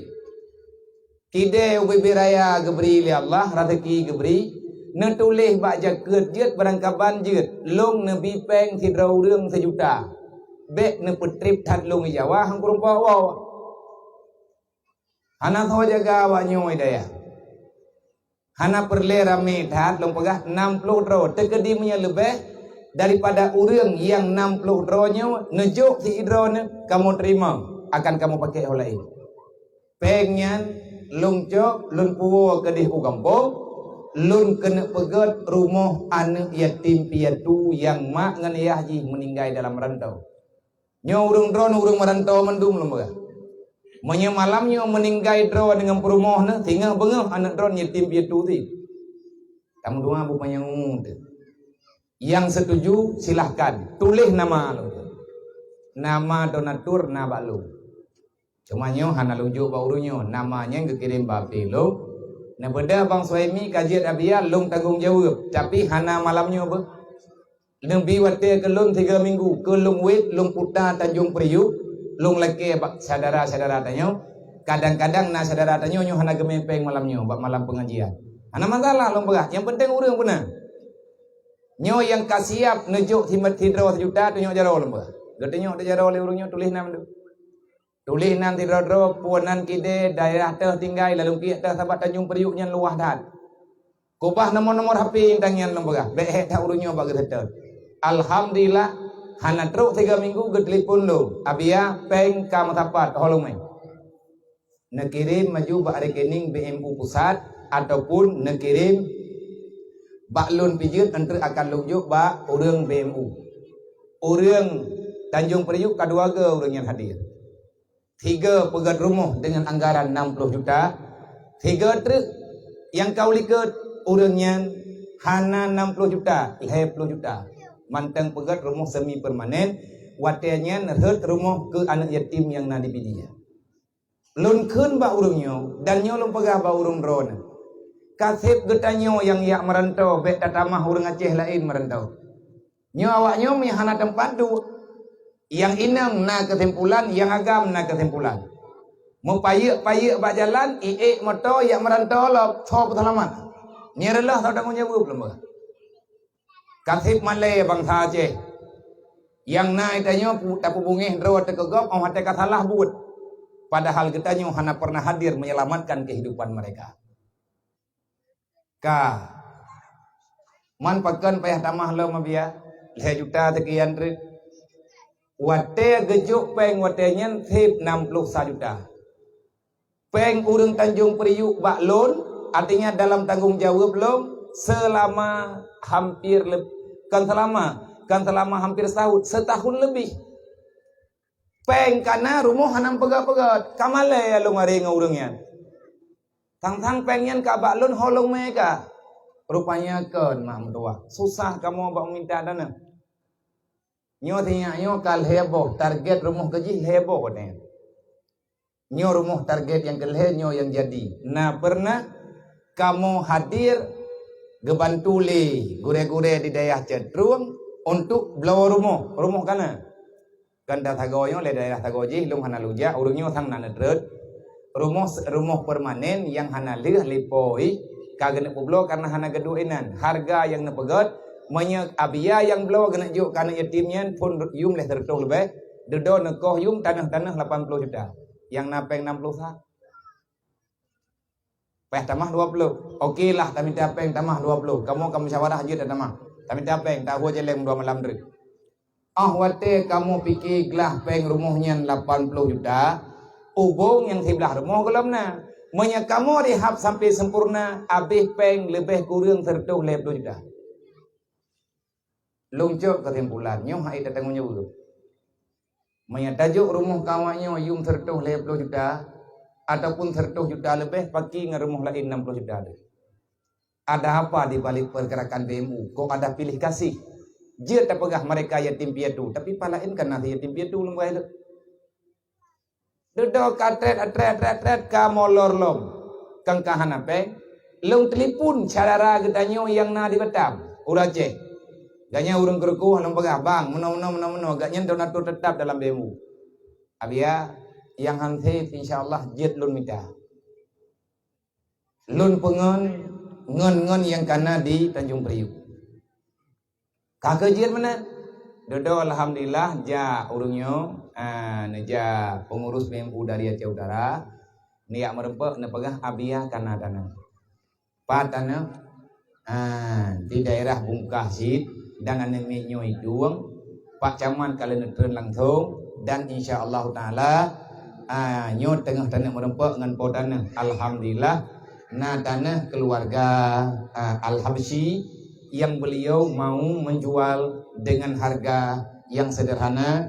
Kidée ubit-ubit raya geubri lé Allah, raseuki geubri, Neutuléh bak jakeuet jeuet, barangkaban jeuet, lôn neubi péng sidroe ureuëng seujuta. Bék neupeutreb that lôn i Jawa han kureumpok woe. Hana soe jaga awak nyoe i dayah. Hana peureulée ramé that, lôn peugah nam ploh droe. Teukeudi meunyoe leubeh daripada ureuëng nyang nam ploh droe nyoe neujok sidroe neuh, kamoe teurimong, akan kamoe pakék ho laén. Péng nyan lôn cok, lôn puwoe keudeh u gampông, lôn keuneuk peugét rumoh aneuëk yatim piatu nyang mak ngon yah jih meuninggai dalam rantau. Nyoe ureuëng droeneuh ureuëng meuranto mandum lôn peugah. Meunyoe malam nyoe meuninggai droe deungon peurumoh neuh, singoh beungoh aneuëk droeneuh yatim piatu teuh. Tameudoa bupanyang umu teuh. Nyang setuju, silahkan tuléh nama lôn. Nama donatur na bak lôn. Cuma nyoe hana lôn jok bak ureuëng nyoe, nama nyan geukirém bak P lôn. Neubeudôh Bang Suhaimi ka jeuet Abia, lôn tanggong jaweueb, tapi hana malam nyoe beuh. Neubi watée keu lôn tiga minggu, keu lôn wét, lôn puta Tanjong Priuk, lôn lakée bak syedara-syedara tanyoe. Kadang-kadang na syedara tanyoe nyoe hana geumé péng malam nyoe bak malam pengajian. Hana masalah lôn peugah, nyang penting ureuëng peuna. Nyoe nyang ka siab neujok simat sidroe seujuta, tunyok jaroe lôn peugah. Geutunyok di jaroe lé ureuëng nyoe, tuléh nam tu. Tuléh nan sidroe-droe, peue nan kidée, daerah teuh tinggai, lalu kiek teuh, sabab Tanjong Priuk nyan luwah that. Kubah nomor-nomor H P intan nyan lôn peugah, bék hék that ureuëng nyoe bak geuseutôt. Alhamdulillah, hana trok tiga minggu geutelepon lôn, "Abia, péng ka meusapat, ho lôn mé." Neukirém maju bak rekening B M U pusat ataupun neukirém bak lôn pijeuet, eunteuk akan lôn jok bak ureuëng B M U. Ureuëng Tanjong Priuk ka dua go ureuëng nyan hadir. Tiga peugét rumoh deungon anggaran enam puluh juta, tiga treuk nyang ka u likot ureuëng nyan hana enam puluh juta, lhée puluh juta. Mantong peugét rumoh semi permanen, watée nyan rhot rumoh keu aneuëk yatim nyang na di Pidie. Lôn kheun bak ureuëng nyoe, dan nyoe lôn peugah bak ureuëng droeneuh, ka seb geutanyoe nyang jak meuranto bék tatamah ureuëng Aceh laén meuranto. Nyoe awak nyoe meuhana teumpat duek. Nyang inong na keusimpulan, nyang agam na keusimpulan. Meupayeuek-payeuek bak jalan, iék moto jak meuranto lom, soe peuseulamat? Nyoe reuloh soe tanggong jaweueb lom bah. Ka seb malée bansa Aceh. Nyang na geutanyoe pu-, tapeubungéh droe teukeugop óh watée ka salah buet. Padahal geutanyoe hana pernah hadir menyelamatkan kehidupan mereka. Ka. Man pakon payah tamah lom Abia? Lhée juta seukian treuk. Watée geujok péng watée nyan seb enam puluh sa juta. Péng ureuëng Tanjong Priuk bak lôn, artinya dalam tanggong jaweueb lôn, seulama hampir leb-, kon seulama, kon seulama hampir sahut, seutahun leubeh. Péng ka na, rumoh hana meupeugét-peugét, ka malée lôn aré ngon ureuëng nyan. Sang-sang péng nyan ka bak lôn, ho lôn mé ka. Rupanya kon mak meutuwah, susah kamoe bak meuminta dana. Nyoe sinyak nyoe ka lhée boh, target rumoh keu jih lhée boh watée nyan. Nyoe rumoh target nyang keu lhée, nyoe nyang jadi. Na pernah kamoe hadir geubantu lé gurée-gurée di dayah Ceutrong untuk bloe rumoh, rumoh ka na. Kan tasagoe nyoe lé dayah sagoe jih, lôn hana lôn jak, ureuëng nyoe sang na neutrön. Rumoh, rumoh permanen nyang hana lheueh lé po jih ka geuneuk peubloe kareuna hana geuduek inan. Hareuga nyang neupeugét, meunyoe Abia nyang bloe geuneuk jok keu aneuëk yatim nyan phon yum lhée seureutôh leubeh, dudoe neukoh yum tanoh-tanoh lapan ploh juta. Nyang na péng enam ploh sa. Payah tamah dua ploh. Oke lah, tamita péng tamah dua ploh. Kamoe ka musyawarah jeuet tamah. Tamita péng, tawoe céléng dua malam treuk. Óh watée kamoe pike glah péng rumoh nyan lapan ploh juta, ubông nyang siblah rumoh gohlom na. Meunyoe kamoe rehab sampai sempurna, habéh péng leubeh kureueng seureutôh lhée ploh juta. Lôn cok keusimpulan, nyoe hai tatanggong jaweueb. Meunyoe tajok rumoh keu awak nyoe yum seureutôh lhée ploh juta, ataupun seureutôh juta leubeh, paki ngon rumoh laén enam ploh juta deh. Ada apa di balik pergerakan B M U? Kok ada pilih kasih? Jeuet tapeugah mereka yatim piatu, tapi pah laén kan na yatim piatu lôn beuh lé. Dudoe ka trét, trét, trét, trét, ka molor lom. Kan ka hana péng. Lôn telepon syedara geutanyoe nyang na di Batam, ureueng Aceh. Gobnyan ureueng Keureukôh lôn peugah, "Bang, meunoe, meunoe, meunoe, meunoe." Gobnyan donatur tetap dalam B M U. Abia, nyang han sép, insya Allah, jeuet lôn mita. Lôn peungon ngon-ngon nyang kana di Tanjung Priok. Ka keuh jeuet meunan. Dudoe alhamdulillah jak ureuëng nyoe, ah, neujak pengurus B M U dari Aceh Utara, neujak meureumpok neupeugah Abia kana taneuh. Pat taneuh? Ah, di daerah Bungkah cit dan aneuëk miet nyoe idong, Pak Camat ka lheueh neutreun langsong dan insya Allah taala, ah, nyoe teungoh taneuh meureumpok ngon po taneuh. Alhamdulillah na taneuh keluarga, ah, Al-Habsyi yang beliau mau menjual dengan harga yang sederhana,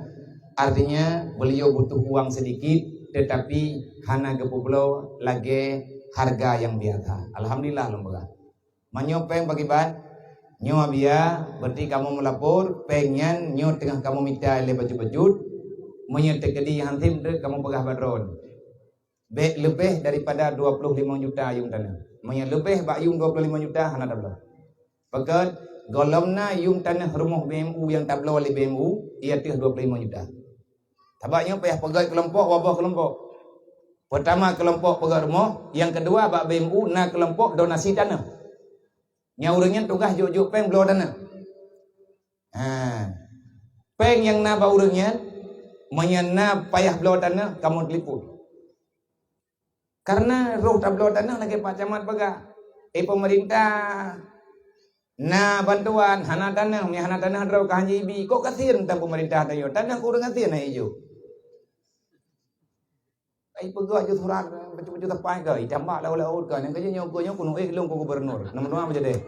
artinya beliau butuh uang sedikit tetapi hana geupeubloe lagée harga yang biasa. Alhamdulillah lom peugah. Meunyoe péng pakriban, nyoe Abia, berarti kamoe meulapor, péng nyan nyoe teungoh kamoe mita lé bacut-bacut, meunyoe teukeudi han sép treuk kamoe peugah bak droeneuh. Bék leubeh daripada dua puluh lima juta yuem taneuh. Meunyoe leubeh bak yuem dua puluh lima juta hana tabloe. Pakon, gohlom na yuem taneuh rumoh B M U nyang tabloe lé B M U, i ateueh dua puluh lima juta. Sabab nyoe payah peugét keulompok, waboh keulompok. Peurtama keulompok peugét rumoh, nyang keudua bak B M U na keulompok donasi taneuh. Nyang ureuëng nyan tugaih jok-jok péng bloe taneuh. Ha. Péng nyang na bak ureuëng nyan, meunyoe na payah bloe taneuh, kamoe teulipon. Karena roh tabloe taneuh lagée Pak Camat peugah, eh, pemerintah na bantuan, hana taneuh, meunyoe hana taneuh droe ka hanjeuet ibi. Kok gasien tang pemerintah tanyoe? Taneuh keu ureuëng gasien hana ijok. Ai peugah ju surat, bacut-bacut tapai ka, itambah laôt-laôt ka. Nyang keuh nyoe, keuh nyoe keuneuk ék lôn keu gubernur. Nama doa aja deh.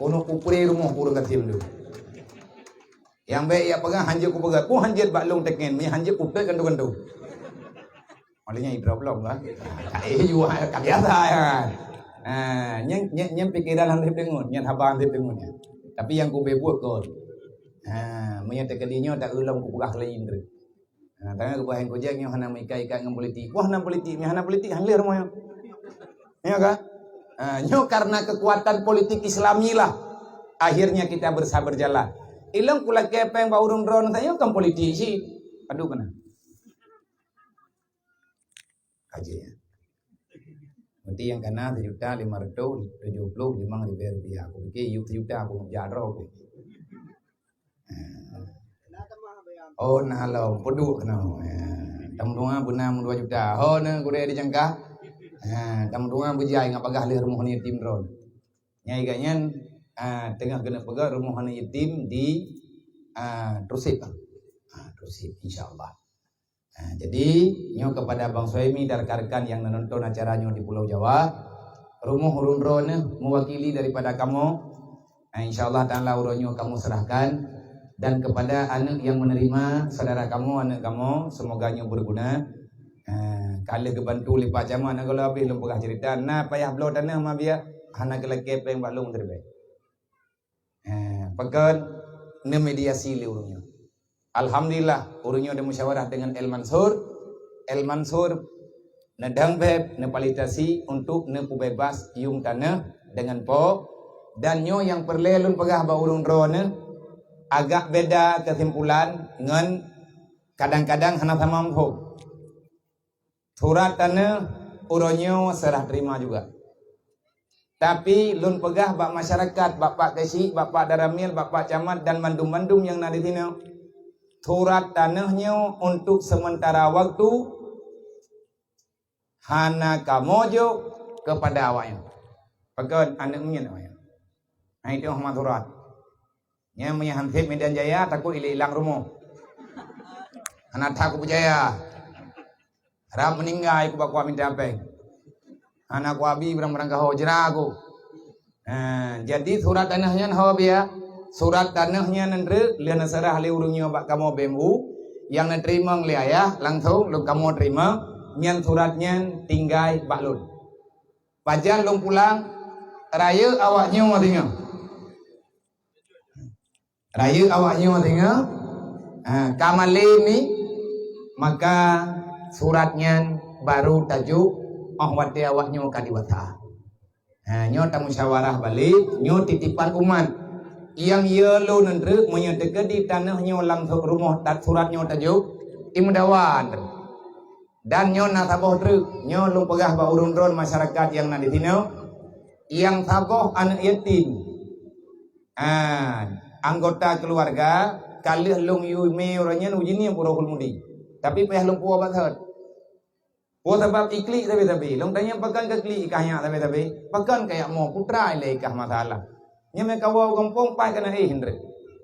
Keuneuk kupré rumoh keu ureuëng gasien tu. Nyang bék jak peugah hanjeuet kupeugah. Peue hanjeuet bak lôn teken, meunyoe hanjeuet kutot gantung-gantung. Malah nyan idrop lom kan. Ka eh jua ka biasa ya. Ha, nyan, nyan, nyan pikeran han sép deungon, nyan haba han sép deungon nyan. Tapi nyang kubeuet buet kon. Ha, meunyoe teukeudi nyoe tak ulông kupeugah laén tu. Ha, tangan kupeugah nyang kujak nyoe hana meuikat-ikat ngon politik. Wah, hana politik, meunyoe hana politik han lheueh rumoh nyoe. Ya kan? Ha, nyoe karena kekuatan politik Islami lah akhirnya kita bersama berjalan. Ilông kulakée péng bak ureuëng droeneuh sayoe kan politik cit. Aduh kena. Aja ya. Berarti nyang kana sejuta lima ratus tujuh puluh lima ribu rupiah. Aku pikir yuk sejuta aku jak droe aku. Ha. Oh, na lom, peuduek keunoe. Ha. Tameudoa beuna meudua juta. Ho na gurée dijangka. Ha, tameudoa beujai ngat bagah lé rumoh aneuk yatim droe. Nyai gak nyan, ha, teungoh keuneuk peugah rumoh aneuk yatim di, ha, Trusip. Ha, Trusip, insya Allah. Ha, jadi, nyoe kepada Bang Suhaimi dan rekan-rekan yang menonton acara nyoe di Pulau Jawa, rumoh ureuëng droeneuh mewakili daripada kamoe. Ha, insya Allah taala uroe nyoe kamoe serahkan dan kepada aneuk yang menerima, saudara kamoe, aneuk kamoe, semoga nyoe berguna. Ha, ka lheueh geubantu lé Pak Camat, na gohlom habéh lôn peugah cerita, na payah bloe taneuh ma biak, hana geulakée péng bak lôn teureubée. Ha, pakon neumediasi lé ureuëng nyoe. Alhamdulillah, ureuëng nyoe neumusyawarah dengan El Mansur. El Mansur neudang beb, neupalitasi untuk neupeubeubaih yuem taneuh dengan po. Dan nyoe nyang peureulée lôn peugah bak ureuëng droeneuh, agak beda kesimpulan ngon kadang-kadang hana sama muphom. Surat taneuh uroe nyoe serah terima juga. Tapi lôn peugah bak masyarakat, bak Pak Keuchik, bak Pak Danramil, bak Pak Camat dan mandum-mandum nyang na di sinoe, surat taneuh nyoe untuk sementara waktu hana kamoe jok kepada awaknyan. Pakon aneuk miet awaknyan. Hai teuh Muhammad Surat. Nyan meunyo han sép Medan Jaya, takot ilée ilang rumoh. Hana that kupeucaya. Rab meuninggai kubak kuat minta péng. Hana kuabi barang-barang gaho jra ku. Ha, jadi surat taneuh nyan ho biya. Surat taneuh nyan treuk lheueh neuseurah lé ureuëng nyoe bak kamoe B M U, nyang neuteurimong lé ayah langsong lôn kamoe teurimong, nyan surat nyan tinggai bak lôn. Pajan lôn pulang, rayeuk awaknyoe singoh. Rayeuk awaknyoe singoh, ha, ka malem ni, maka surat nyan baru tajok óh watée awaknyoe ka dewasa. Ha, nyoe tamusyawarah balek, nyoe titipan umat. Nyang yue lôn treuk meunyoe teukeudi taneuh nyoe lam rumoh dat surat nyoe tajok, imeudawa treuk. Dan nyoe na saboh treuk, nyoe lôn peugah bak ureuëng droen masyarakat nyang na di sinoe, Nyang saboh aneuk yatim. Ah, anggota keluarga, ka lheueh lôn yue mé uroe nyan u jiniep u Rohul Mudi. Tapi payah lôn puwoe bak thot. Puwoe sabab iklik sabe-sabe. Lôn tanyong pakon ka klik i kah nyak sabe-sabe. Pakon ka yak mo putra ilée i kah masalah. Nyan meukawa u gampông paih kana éh hindret.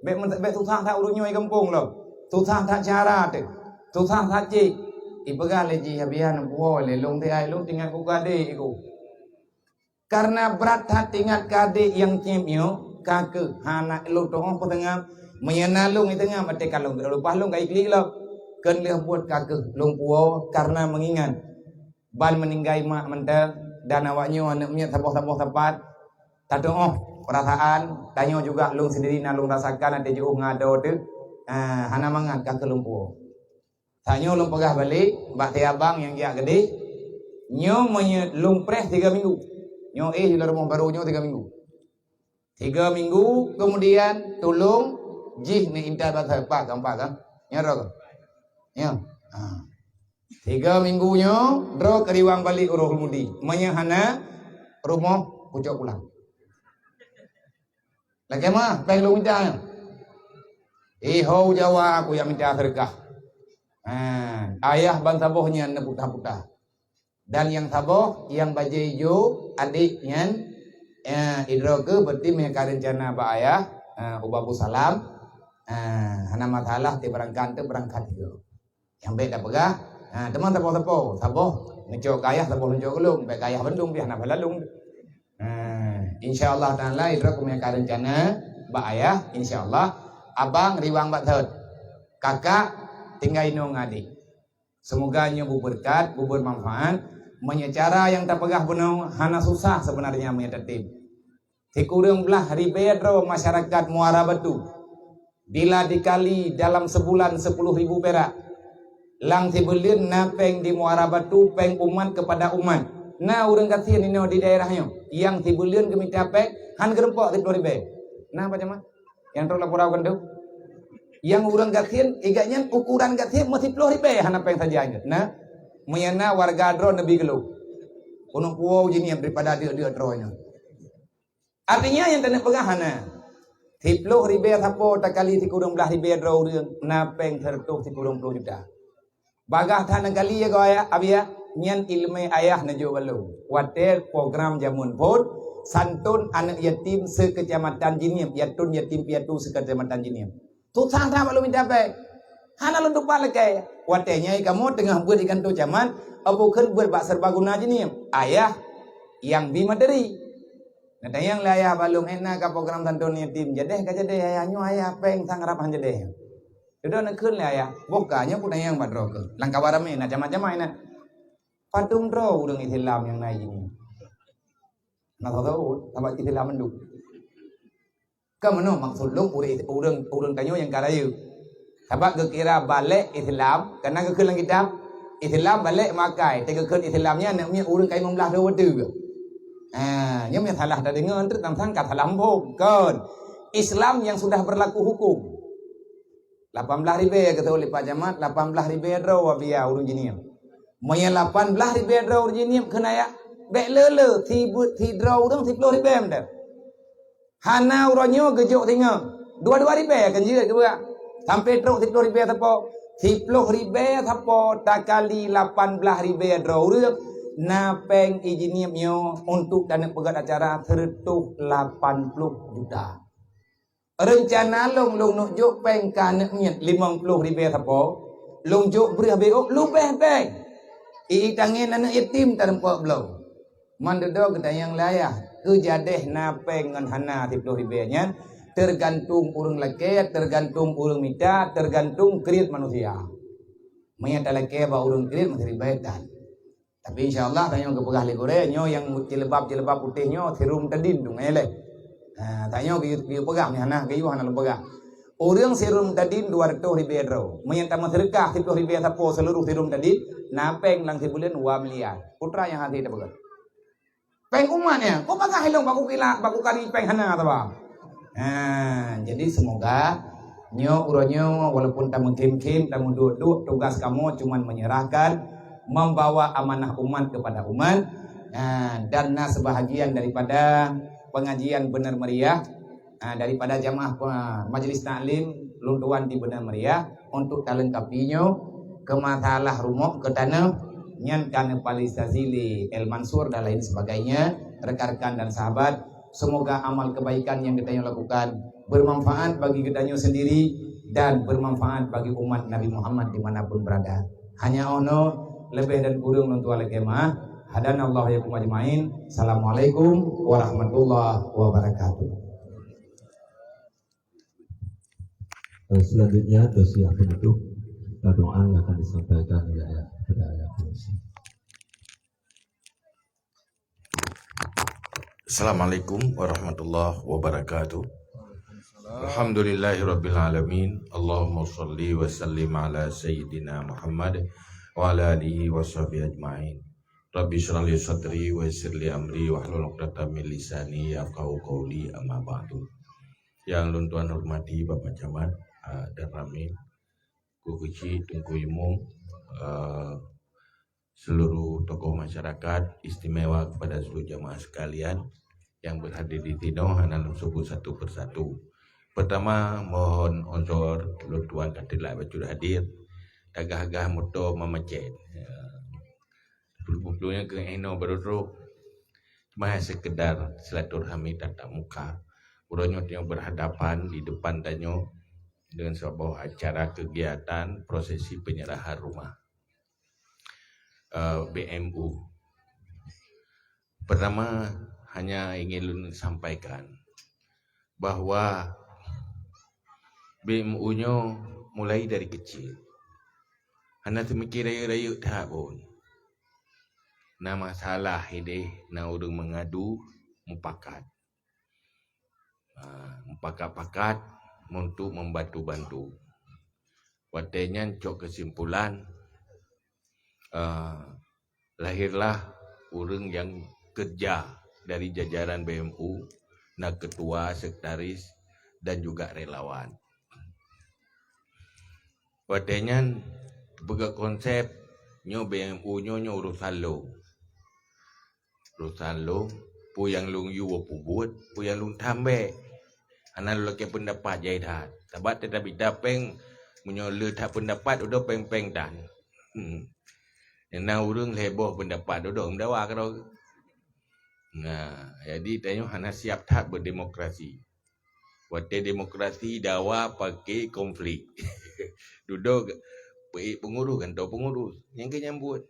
Bék men-, bék susah that ureuëng nyoe i gampông lom. Susah that cara teuh. Susah that cit. Ipeugah lé jih, "Abian puwoe lé lôn teuh ai lôn teuingat ku keu adék ku." Karena brat that teuingat keu adék nyang céb nyoe, ka keuh hana lôn tuoh peuteungoh, meunyoe na lôn i teungoh, maté ka lôn, leupah lôn ka iklik lom. Kheun lheueh buet ka keuh lôn puwoe karena meungingat ban meuninggai mak mantong dan awak nyoe aneuk miet saboh-saboh sapat. Tatuoh peurasaan, tanyoe juga lôn sendiri na lôn rasakan até jiôh ngon adoe teuh, ah, hana mangat ka keuh lôn puwoe. Tanyoe lôn peugah balek bak tieb abang nyang jak keudeh, nyoe meunyoe lôn preh tiga minggu. Nyoe éh di rumoh barô nyoe tiga minggu. Tiga minggu kemudian tulông jih ni intat basa pat gampang kan? Nyoe roh. Nyoe. Ha. Tiga minggu nyoe droe keu riwang balek u Rohul Mudi. Meunyoe hana rumoh kucok pulang. Lagée meuah péng lôn minta nyoe. Iho Jawa aku nyang minta seudeukah. Ha, ayah ban saboh nyan neuputah-putah. Dan nyang saboh nyang bajée ijo adék nyan, eh, idroe keu berarti meuka reuncana bak ayah, eh, ubah bu salam. Eh, hana masalah ti beurangkat teuh beurangkat juga. Nyang bék tapeugah, ha, teuma saboh-saboh, saboh neucok keu ayah, saboh neucok keu lôn, bék keu ayah bandum pih hana bala lôn. Ha, insya Allah taala idroe keumeung ka reuncana bak ayah, insya Allah abang riwang bak thot. Kakak tinggai inong adék. Semoga nyoe beubeureukat, beubeurmanfaat. Meunyoe cara nyang tapeugah bunoe hana susah sebenarnya meunyoe tatem. Sikureueng blaih ribée droe masyarakat Muara Batu. Bila dikali dalam sebulan sepuluh ribu perak, lam sibuleuen na péng di Muara Batu, péng umat kepada umat. Na ureuëng gasien inoe di daerah nyoe, nyang sibuleuen geumita péng han geurumpok siplôh ribée. Na apa cama? Nyang trok lapor awak keunoe. Nyang ureuëng gasien, igat nyan ukuran gasien meusiplôh ribée hana péng saja nyoe. Na, meunyoe na warga droe neubi geulôh. Keuneuk puwoe jinieb daripada deuk-deuk droe nyoe. Artinya nyang keuneuk peugah hana. Siplôh ribée sapo takali sikureueng blaih ribée droe ureuëng, na péng seureutôh sikureueng ploh juta. Bagaih that neukali ya goe ayah, abiya, nyan ileumé ayah neujok bak lôn. Watée program jameun phon, santôn aneuk yatim se-Kecamatan Jinieb, yatun yatim piatu se-Kecamatan Jinieb. Susah that bak lôn mita péng. Hana lôn tupat lakée. Watée nyan kamoe teungoh beuet di kantô camat, abu kheun beuet bak serbaguna Jinieb. Ayah nyang bi materi. Neutanyong lé ayah bak lôn, "Eh, na ka program santôn yatim, jadeh ka jadeh ayah nyoe, ayah péng sang rab han jadeh." Dudoe neukheun lé ayah, "Boh ka nyoe kutanyong bak droe keuh." Lam kawan ramé na camat-camat na. Padum droe ureuëng Islam nyang na Jinieb? Na tho-tho, sabab Islam mandum. Ka meunoe maksud lôn ureuëng, ureuëng, ureuëng tanyoe nyang ka rayeuk. Sabab geukira balek Islam, kana geukheun lam kitab, Islam balek makai, teugeukheun Islam nyan aneuk miet ureuëng ka limong blaih droe watée. Ha, nyoe meusalah tadeungoe, treuk sang-sang ka salah muphom. Kon. Islam yang sudah berlaku hukum. Lapan blaih ribée keu lé Pak Camat, lapan blaih ribée droe wabiya ureuëng Jinieb. Meunyoe lapan blaih ribée droe ureuëng Jinieb kheun ayah, bék le-le, si bu-, sidroe ureuëng siplôh ribée meunan. Hana uroe nyoe geujok singoh. Dua-dua ribée kan jeuet keu buah. Sampai trok siplôh ribée sapo. Siplôh ribée sapo takali lapan blaih ribée droe ureuëng, na péng i Jinieb nyoe untuk taneuk peugét acara seureutôh lapan ploh juta. Reuncana lôn, lôn neuk jok péng keu aneuk miet limong ploh ribée sapo, lôn jok breueh B O leubeh péng. I, i tangen aneuk yatim tarumpok bloe. Man dudoe geutanyong lé ayah, keu jadeh na péng ngon hana siplôh ribée nyan, teugantung ureuëng lakée, teugantung ureuëng mita, teugantung kriet manusia. Meunyoe talakée bak ureuëng kriet meuseuribée tan. Tapi insya Allah tanyoe geupeugah lé gurée, nyoe nyang jilbab-jilbab putéh nyoe sirum tadin tu ngai lé. Ha, tanyoe geuyue, geuyue peugah meuhana, geuyue hana lôn peugah. Ureuëng sirum tadin dua reutôh ribée droe. Meunyoe tameuseudeukah siplôh ribée sapo seuluruh sirum tadin, na péng lam sibuleuen dua miliar. Putra nyang hase tapeugah. Péng umat nyan, kok bagah ilong baku kila, baku kari péng hana saba. Ha, jadi semoga nyoe uroe nyoe walaupun tameukhém-khém, tameuduek-duek, tugas kamoe cuman menyerahkan, membawa amanah umat kepada umat. Ah, dan na sebahagian daripada pengajian beuna meriah, ah, daripada jamaah pe-, majlis taklim lôn tuan di beuna meriah untuk talengkapi nyoe ke masalah rumoh ke tanah nyan ka neufinalisasi lé El Mansur dan lain sebagainya, rekan-rekan dan sahabat. Semoga amal kebaikan yang geutanyoe lakukan bermanfaat bagi geutanyoe sendiri dan bermanfaat bagi umat Nabi Muhammad di mana pun berada. Hanya ono lebih dan kurang untuk alai kemah. Hadanallahu wa iyyakum ajmain. Assalamualaikum warahmatullahi wabarakatuh. Eh, Selanjutnya, dosia penutup doa yang akan disampaikan oleh Ayah kepada Ayah Komisi. Assalamualaikum warahmatullahi wabarakatuh. Alhamdulillahirabbil alamin. Allahumma shalli wa sallim ala sayyidina Muhammad wa ala alihi wa sahbihi ajmain. Rabbi syrah li sadri wa yassir li amri wahlul 'uqdatam min lisani yafqahu qawli, amma ba'du. Yang lôn tuan hormati Bapak Camat, ah, dan Ramil, Guru Keuchik, Teungku Imum, ah, seluruh tokoh masyarakat, istimewa kepada seluruh jamaah sekalian yang berhadir di sinoe, hana lôn sebut satu persatu. Pertama, mohon uzur lôn tuan ka telat bacut hadir, tagah-gah moto mamacet. Ya. Peue-peue nyang keu inoe baru trok. Cuma sekedar silaturahmi tatap muka. Uroe nyoe tanyoe berhadapan di depan tanyoe dengan sebuah acara kegiatan prosesi penyerahan rumah, eh, B M U. Pertama, hanya ingin lôn sampaikan bahwa B M U nyoe mulai dari kecil. Hana teumikir rayeuk-rayeuk that pun. Na masalah ideh, na ureuëng mengadu, mupakat. Ha, mupakat-pakat untuk membantu-bantu. Watée nyan cok kesimpulan, eh, lahirlah ureuëng nyang kerja dari jajaran B M U, na ketua, sekretaris, dan juga relawan. Watée nyan peugah konsep nyoe B M U nyoe, nyoe urusan lôn. Urusan lôn, peue nyang lôn yue peubuet, peue nyang lôn tambek. Hana lôn lakée peundapat jai that. Sabab teutab ita péng, meunyoe le that peundapat, udoe péng-péng tan. Hmm. Na ureuëng lhée boh peundapat, udoe meudawa keudroe. Nah, jadi tanyoe hana siap that berdemokrasi. Watée demokrasi dawa pakai konflik. Dudoe peuék pengurus, gantoe pengurus. Nyang keu nyang buet.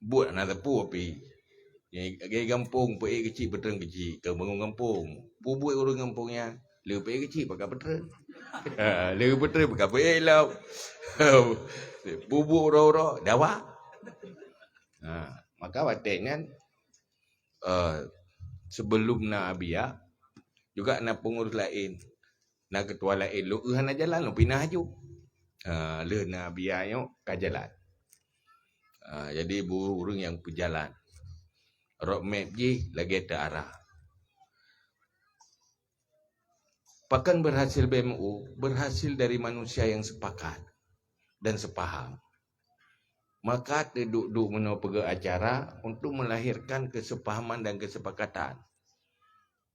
Buet hana teupeu api. Nyang gampông peuék keuchik, peutreun keuchik, keu bangun gampông. Peubuet ureuëng gampông nyan, le peuék keuchik pakai peutreun. Le peutreun pakai peuék lom. Peubuet uroe-uroe dawa. Ha, maka watée nyan, eh, sebelum na Abiya, juga na pengurus laén, na ketua laén, lôn eu hana jalan, lôn pinah aju. Ha, lheueh na Abiya nyoe ka jalan. Ha, jadi bu-, ureuëng nyang peujalan. Roadmap jih lagée teuarah. Pakon berhasil B M U? Berhasil dari manusia yang sepakat dan sepaham. Maka teuduek-duek meunoe peugah acara untuk melahirkan kesepahaman dan kesepakatan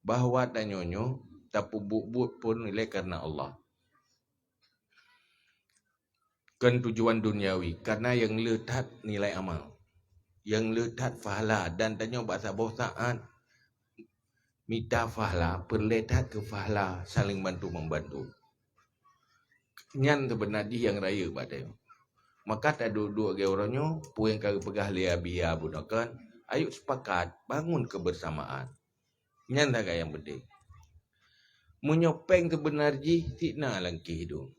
bahwa tanyoe nyoe tapeubuet-buet pun ilée karena Allah. Kon tujuan duniawi, karena nyang le that nilai amal. Nyang le that pahala, dan tanyoe bak saboh saát mita pahala, peureulée that keu pahala saling bantu membantu. Nyan seubeuna jih nyang rayeuk bak tanyoe. Maka taduek-duek lagée uroe nyoe, peue nyang ka geupeugah lé Abiya bunoe kon, ayuk sepakat bangun kebersamaan. Nyan sagai nyang penting. Meunyoe péng seubeuna jih, sit na lam keuh idong.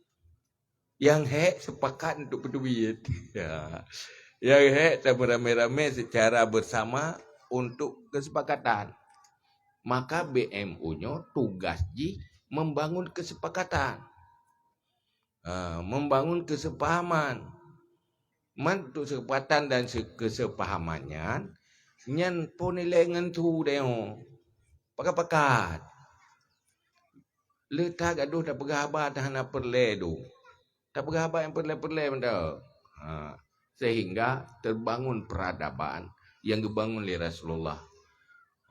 Nyang hék sepakat untuk peuteubiet. Ya. Nyang hék tameuramé-ramé secara bersama untuk kesepakatan. Maka B M U nyoe tugas jih membangun kesepakatan. Ha, membangun kesepahaman. Man untuk kesepakatan dan se-, kesepahaman nyan, nyan po nilai ngon su tanyoe. Pakat-pakat. Le that gadoh tapeugah haba, ta hana peureulée dong. Tapeugah haba nyang peureulée-peureulée mantong. Ha, sehingga terbangun peradaban nyang geubangun lé Rasulullah.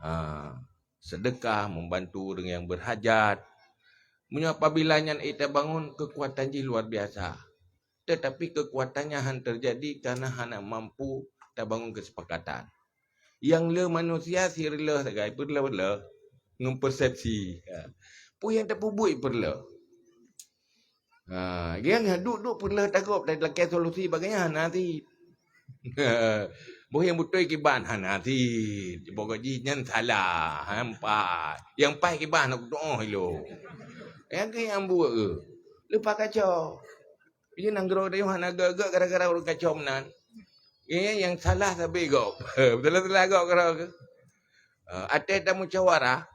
Ha, sedekah, membantu ureuëng nyang berhajat. Meunyoe apabila nyan ék tabangun, keukuatan jih luar biasa. Tetapi keukuatannya han terjadi karena hana mampu tabangun kesepakatan. Nyang le manusia si reuloh sagai, peureuleh-reuloh ngon persepsi. Ha. Peue nyang tapeubuet peureuleh. Ha, nyang duek-duek peureuleh tagob, talakée solusi bagainyan hana sit. Boh nyang beutôi kiban hana sit. Pokok jih nyan salah, ha, nyang paih. Nyang paih kiban nak kutuoh ilo. Nyang keu nyang buet ke? Leupah kacau. Ini nanggroe tanyoe hana gét-gét gara-gara ureuëng kacau meunan. Ini nyang salah sabe gob. Beutôi-beutôi gob keudroe ke? Ha, até tamusyawarah.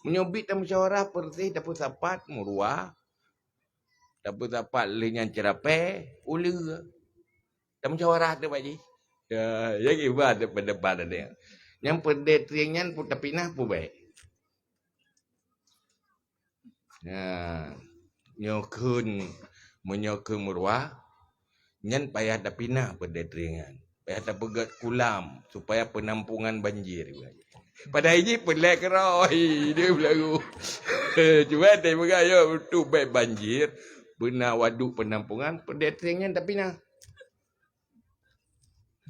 Meunyoe bit tamusyawarah, peureuseh tapeusapat meuruwa, tapeusapat lé nyan ceurapée, uleue. Tamusyawarah teuk bak jih. Ya, ya kiban teuk pendapat tadi. Nyang peudeh trieng nyan pun tapinah pun baik. Nah, nyoe kheun, meunyoe kheun meuruwa, nyan payah tapinah peudeh trieng nyan. Payah tapeugét kulam supaya penampungan banjir. Padahai jih peureulée keudroe, dia beulagu. Cuba teupeugah, yo, tu bek banjir, beuna waduk penampungan, peudeh trieng nyan tapinah.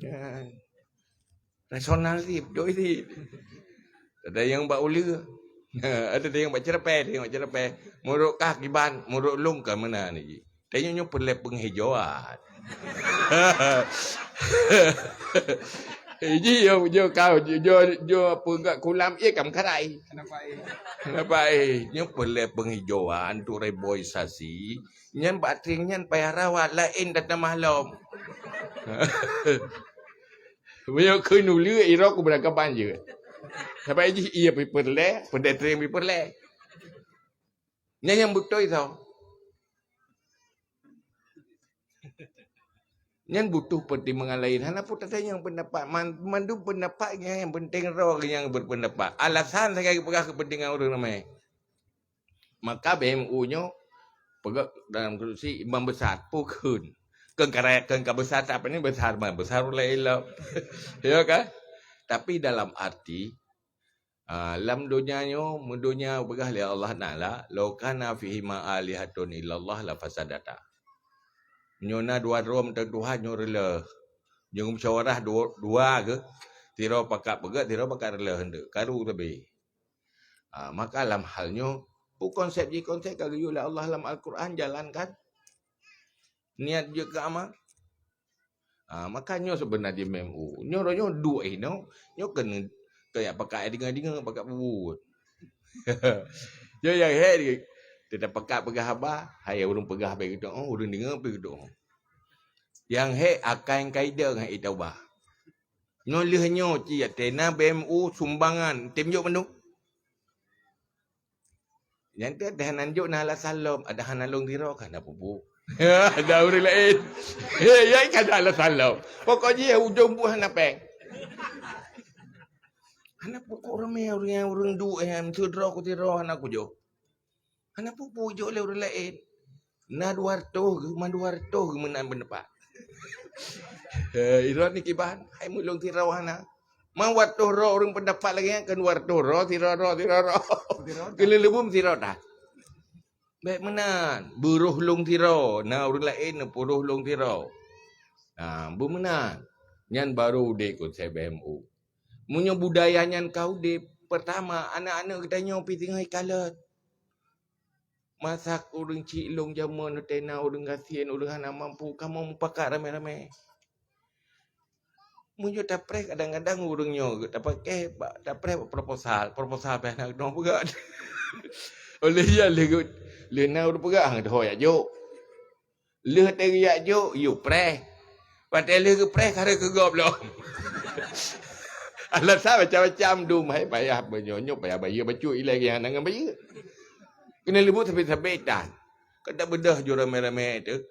Nyan. Rasional sit, beutôi sit. Ada nyang bak uleue. Ada nyang bak ceurapée, ada nyang bak ceurapée. Meunurot kah kiban, meunurot lôn ka meunan jih. Tanyoe nyoe peureulée peunghijauan. Jih yo, yo kau, yo, yo peugah kulam, ié ka meukarai. Kenapa, eh? Kenapa, eh? Nyoe peureulée peunghijauan, tu reboisasi. Nyan bak trieng nyan payah rawat, laén tatamah lom. Meunyoe kheun uleue, iroe kubeurangkaban jeuet. Sabab jih ié pih peureulée, peudeh trieng pih peureulée. Nyan nyang beutôi soe. Nyan butuh pertimbangan laén. Hana peue tatanyong pendapat. Man-, mandum pendapat nyan nyang penting droe nyang berpendapat. Alasan sagai geupeugah keupentingan ureuëng ramé. Maka B M U nyoe peugah dalam konstitusi imam besar, peue kheun. Kheun ka rakyat, kheun ka besar, tapi ni besar, besar ulée ilom. Ya kan? Tapi dalam arti, ah, lam donya nyoe, meudonya peugah lé Allah Taala, "Lau kana fihima alihatun illallah la fasadata." Nyoe na dua droe mantong Tuhan nyoe reuloh. Nyoe musyawarah dua, dua ke, sidroe pakat peugét, sidroe pakat reuloh, heunteu karu sabe. Ah, maka lam hal nyoe, peue konsep jih, konsep ka geuyue lé Allah lam Al-Quran, jalankan. Niat jeuet keu amal. Ah, maka nyoe seubeuna jih M U. Nyoe roh nyoe duek inoe, nyoe keuneuk keu jak pakat deungoe-deungoe, pakat peubuet. Nyoe nyang hék di, teutab pakat peugah haba, hai ureuëng peugah bèk geutu'oh, ureuëng deungoe pih geutu'oh. Nyang hék akan kaidong hai taubah. Nyoe lheueh nyoe cit, tena B M U sumbangan, tem jok bandum. Nyan teuh, ada hana jok na alasan lom, ada hana lôn sidroe ka na pupu. Ada ureuëng laén. He, ya ka na alasan lom. Pokok jih ujong buah na péng. Hana pokok ramé ureuëng, ureuëng duek nyan, sidroe ku sidroe hana kujok. Hana peue-peue jok lé ureuëng laén. Na dua reutôh geuh, man dua reutôh geuh meunan pendapat. Eh, irot ni kiban, hai meulôn sidroe hana. Man dua reutôh droe ureuëng pendapat lagée nyan, kan dua reutôh droe, sidroe droe, sidroe droe. Keuneuk leubum sidroe that. Bèk meunan, beuroh lôn sidroe, na ureuëng laén neupuroh lôn sidroe. Nah, beumeunan. Nyan baru udeb konsep B M U. Meunyoe budaya nyan ka udeb, pertama, aneuk-aneuk geutanyoe pih singoh ikalon. Masa ureuëng chik lôn jameun teuh na ureuëng gasien, ureuëng hana mampu, kamoe mupakat ramé-ramé. Meunyoe tapreh kadang-kadang ureuëng nyoe geuh tapakéh bak, tapreh bak proposal, proposal pih hana keudroe peugah. Oleh nyan lheueh geu-, lheueh na ureuëng peugah, "Hang teuho jak jok." Lheueh teuh geujak jok, yue preh. Watée lheueh geupreh, ka rhot keu gob lom. Alasan macam-macam dum, hai payah meunyoe nyoe, payah bayeue bacut ilée geuh hana ngon bayeue. Keuneuk leubum sabe-sabe tan. Ka tabeudôh ju ramé-ramé teuh,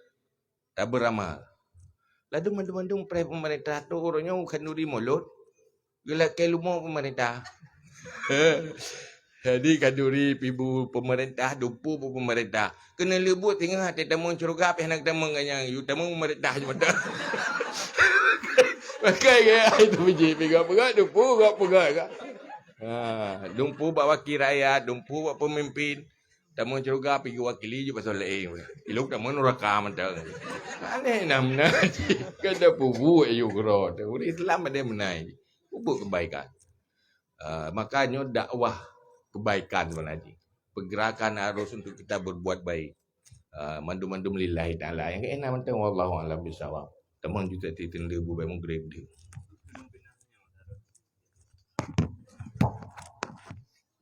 tabeuramal. Ladum mandum-mandum preh peumeurintah tu, uroe nyoe khanduri mulod. Geulakée lumoe peumeurintah. Jadi khanduri pih bu peumeurintah, dumpeue bu peumeurintah. Keuneuk leubum singoh até tamong syeuruga pih hana tamong ganyang, yue tamong peumeurintah je mantong. Kai gaya itu biji peugah-peugah, dumpeue gak peugah gak. Ha, dumpeue bak wakil rakyat, dumpeue bak pemimpin. Tamu syurga pi wakili je pasal lain. Ilok tamu neraka mantap. Aneh nam na. Kada pubu ayu gero. Urang Islam ada menai. Pubu kebaikan. Uh, makanya dakwah kebaikan sebenarnya. Pergerakan harus untuk kita berbuat baik. Uh, mandum-mandum lillahi ta'ala. Yang kena mantap wallahu a'lam bishawab. Teman juga titin lebu baik menggrib dia.